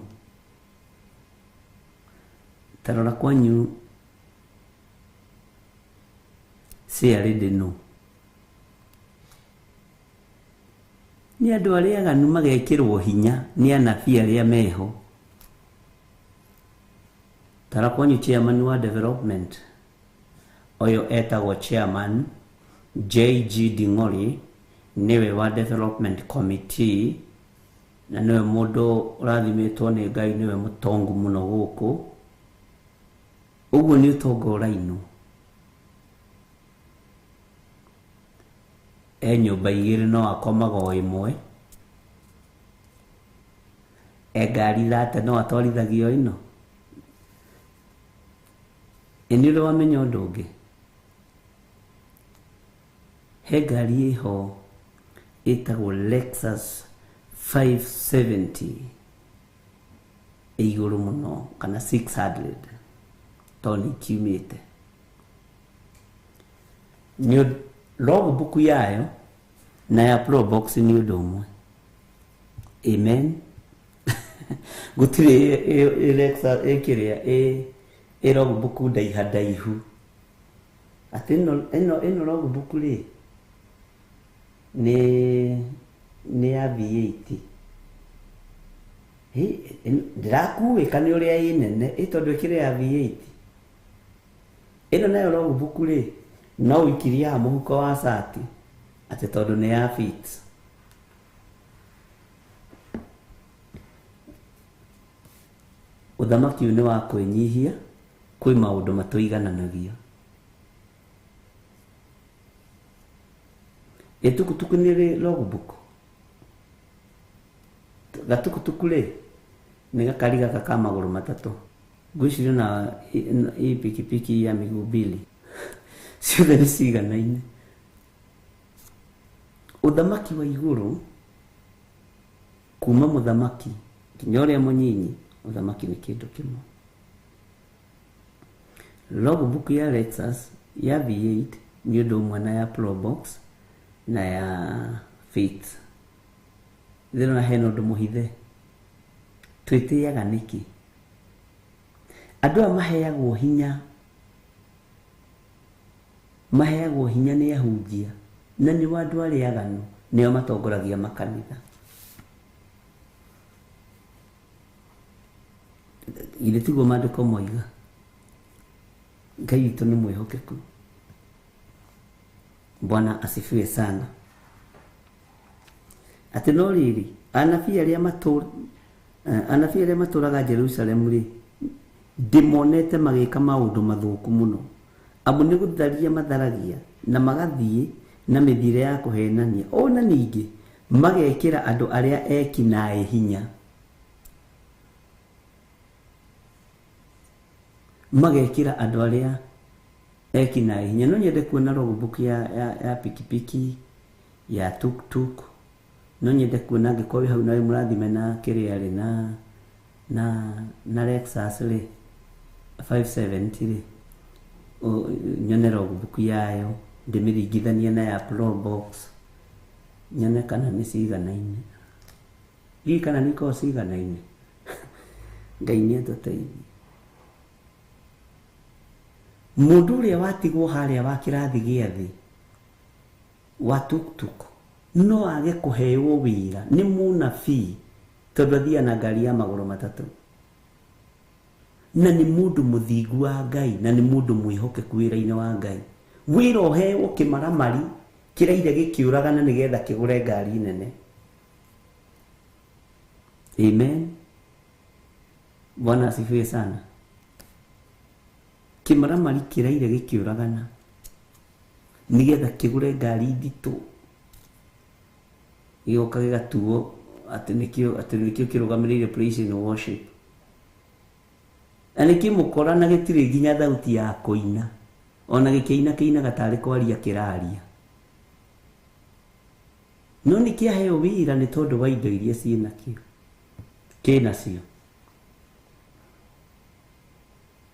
Ta rora kwanyu chairlady nũ? Nĩ andũ arĩa aganu magekĩrwo hinya nĩ anabii arĩa meho. Tara kwanyu chairman wa development ũyũ etagwo chairman JG Ding'ori, nĩwe wa development committee, na nĩwe mũndũ ũrathimĩtwo nĩ Ngai, nĩwe mũtongu mũno gũkũ. Ũguo nĩ ũtonga ũrainwo. E nyũmba igĩrĩ no akomaga o ĩmwe, e ngari thate no atwarithagia o ĩno. Ĩ nĩ ũrĩ wamenya ũndũ ũngĩ? He ngari ĩho ĩtagwo Lexus 570 ĩ igũrũ mũno, kana 600 tondũ nĩ ikiumĩte. Nĩ logbook yayo na ya Probox nĩ ũndũ ũmwe. Amen. Gũtirĩ Lexus ĩkĩrĩa ĩ logbook ndaiha ndaihu. Atĩ ĩno logbook rĩ nĩ ya V8. Ndĩrakuĩka nĩ ũrĩa ĩ nene, ĩ tondũ ĩkĩrĩ ya V8. Ĩno nayo logbook rĩ no ũikirie haha mũhuko wa cati atĩ tondũ nĩ ya Fit. Ũthamaki ũyũ nĩ wa kwĩnyihia, kwĩ maũndũ matũigananagia. Ĩtukutuku nĩ rĩ logbook. Gatukutuku rĩ nĩ gakari gaka ka magũrũ matatũ. Ngwĩciria na hii pikipiki ya miguu mbili ciothe nĩ ciganaine. Ũthamaki wa igũrũ kuma mũthamaki nginya ũrĩa mũnyinyi, ũthamaki nĩ kĩndũ kĩmwe. Logbook ya Lexus ya V8 nĩ ũndũ ũmwe na ya Probox na ya Fit. Ndĩrona hena ũndũ mũhithe. Twĩtĩaga nĩkĩ? Andũ aya maheagwo hinya, maheagwo hinya nĩ ahunjia, na nĩ andũ arĩa aganu nĩo matongoragia makanitha. Githĩ tiguo maandĩko moiga? Ngai witũ nĩ mwĩhokeku. Bwana asifiwe sana. Atĩ no rĩrĩ, anabii arĩa matũũraga Jerusalemu rĩ, ndĩmonete magĩka maũndũ mathũku mũno, amu nĩ gũtharia matharagia na magathiĩ na mĩthiĩre ya kũhenania. Ona ningĩ magekĩra andũ arĩa eki-naĩ hinya. Magekĩra andũ arĩa eki-naĩ hinya. No nyende kuona logbook ya pikipiki, ya tuk-tuk. No nyende kuona angĩkorwo wĩ hau na wĩ mũrathime na kĩrĩa rĩ, na Lexus rĩ 570 rĩ, nyone logbook yayo, ndĩmĩringithanie na ya Probox, nyone kana nĩ ciganaine. Ndiũĩ kana nĩ ikoragwo ciganaine. Ngai nĩ atũteithie. Mũndũ ũrĩa watigwo harĩa wa kĩrathi gĩa thĩ wa tuktuk no age kũheo wĩra nĩ mũnabii tondũ athiaga na ngari ya magũrũ matatũ, na nĩ mũndũ mũthingu wa Ngai, na nĩ mũndũ mwĩhokeku wĩra-inĩ wa Ngai. Wĩra ũheo kĩmaramari kĩraire gĩkĩũragana nĩgetha kĩgũre ngari nene. Amen. Bwana asifiwe sana. Kĩmaramari kĩraire gĩkĩũragana nĩgetha kĩgũre ngari nditũ, gĩgoka gĩgatuo atĩ nĩkĩo kĩrũgamĩrĩire praise and worship, na nĩkĩmũkora na gĩtirĩ nginya thauti ya kũina, ona gĩkĩina kĩinaga tarĩ kwaria kĩraria, no nĩkĩaheo wĩra nĩ tondũ wa indo iria ciĩnakĩo kĩnacio.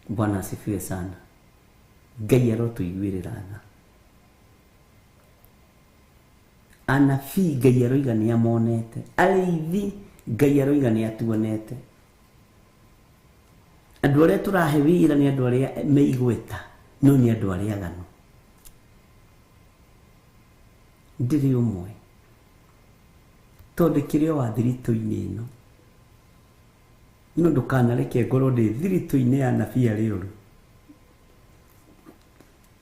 Bwana asifiwe sana. Ngai arotũiguĩrĩra tha. Anabii Ngai aroiga nĩ amonete, arĩithi Ngai aroiga nĩ atuonete. Andũ arĩa tũrahe wĩra nĩ andũ arĩa me igweta, no nĩ andũ arĩa aganu. Ndĩrĩ ũmwe tondũ kĩrĩ o wa thiritũ-inĩ ĩno, no ndũkanareke ngorwo ndĩ thiritũ-inĩ ya anabii arĩa oru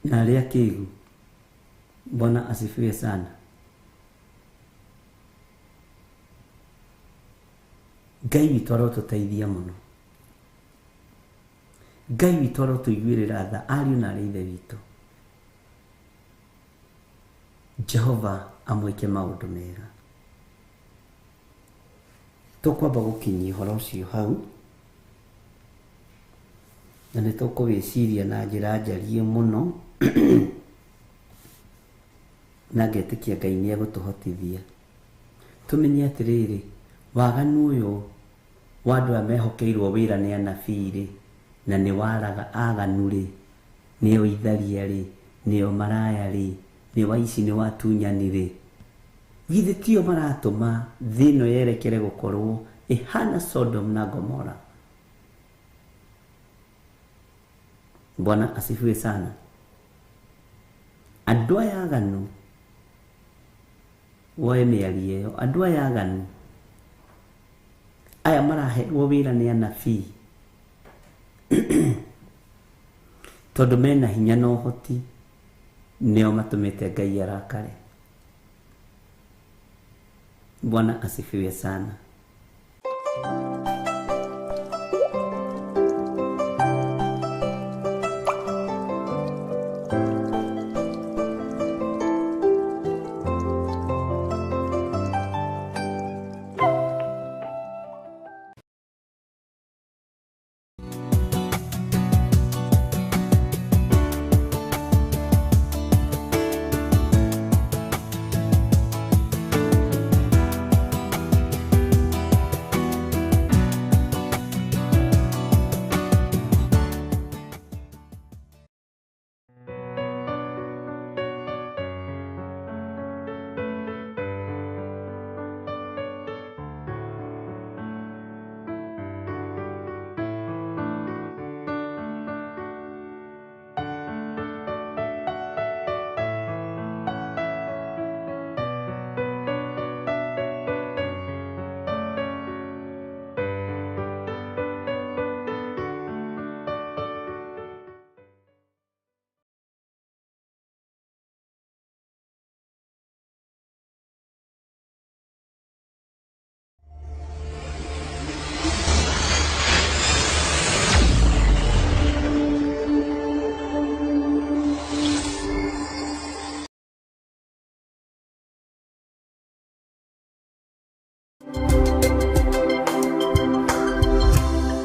na arĩa akĩgu. Bwana asifiwe sana. Ngai witũ arotũteithia mũno. Ngai witũ arotũiguĩrĩra tha, ariũ na arĩ ithe witũ. Jehova amwĩke maũndũ mega. Tũkwamba gũkinyia ũhoro ũcio hau, na nĩ tũkũwĩciria na njĩra njariĩ mũno, na ngetĩkia Ngai nĩ egũtũhotithia tũmenye atĩrĩrĩ, waganu ũyũ wa andũ aya mehokeirwo wĩra nĩ anabii rĩ, na nĩ waraga aganu rĩ, nĩo itharia rĩ, nĩo maraya rĩ, nĩ waici, nĩ watunyani rĩ, githĩ tio maratũma thĩ ĩno yerekere gũkorwo ĩhana Sodom na Gomora. Bwana asifiwe sana. Andũ aya aganu, woe mĩario ĩyo, andũ aya aganu aya maraheirwo wĩra nĩ anabii tondũ mena hinya na ũhoti, nĩo matũmĩte Ngai arakare. Bwana asifiwe sana.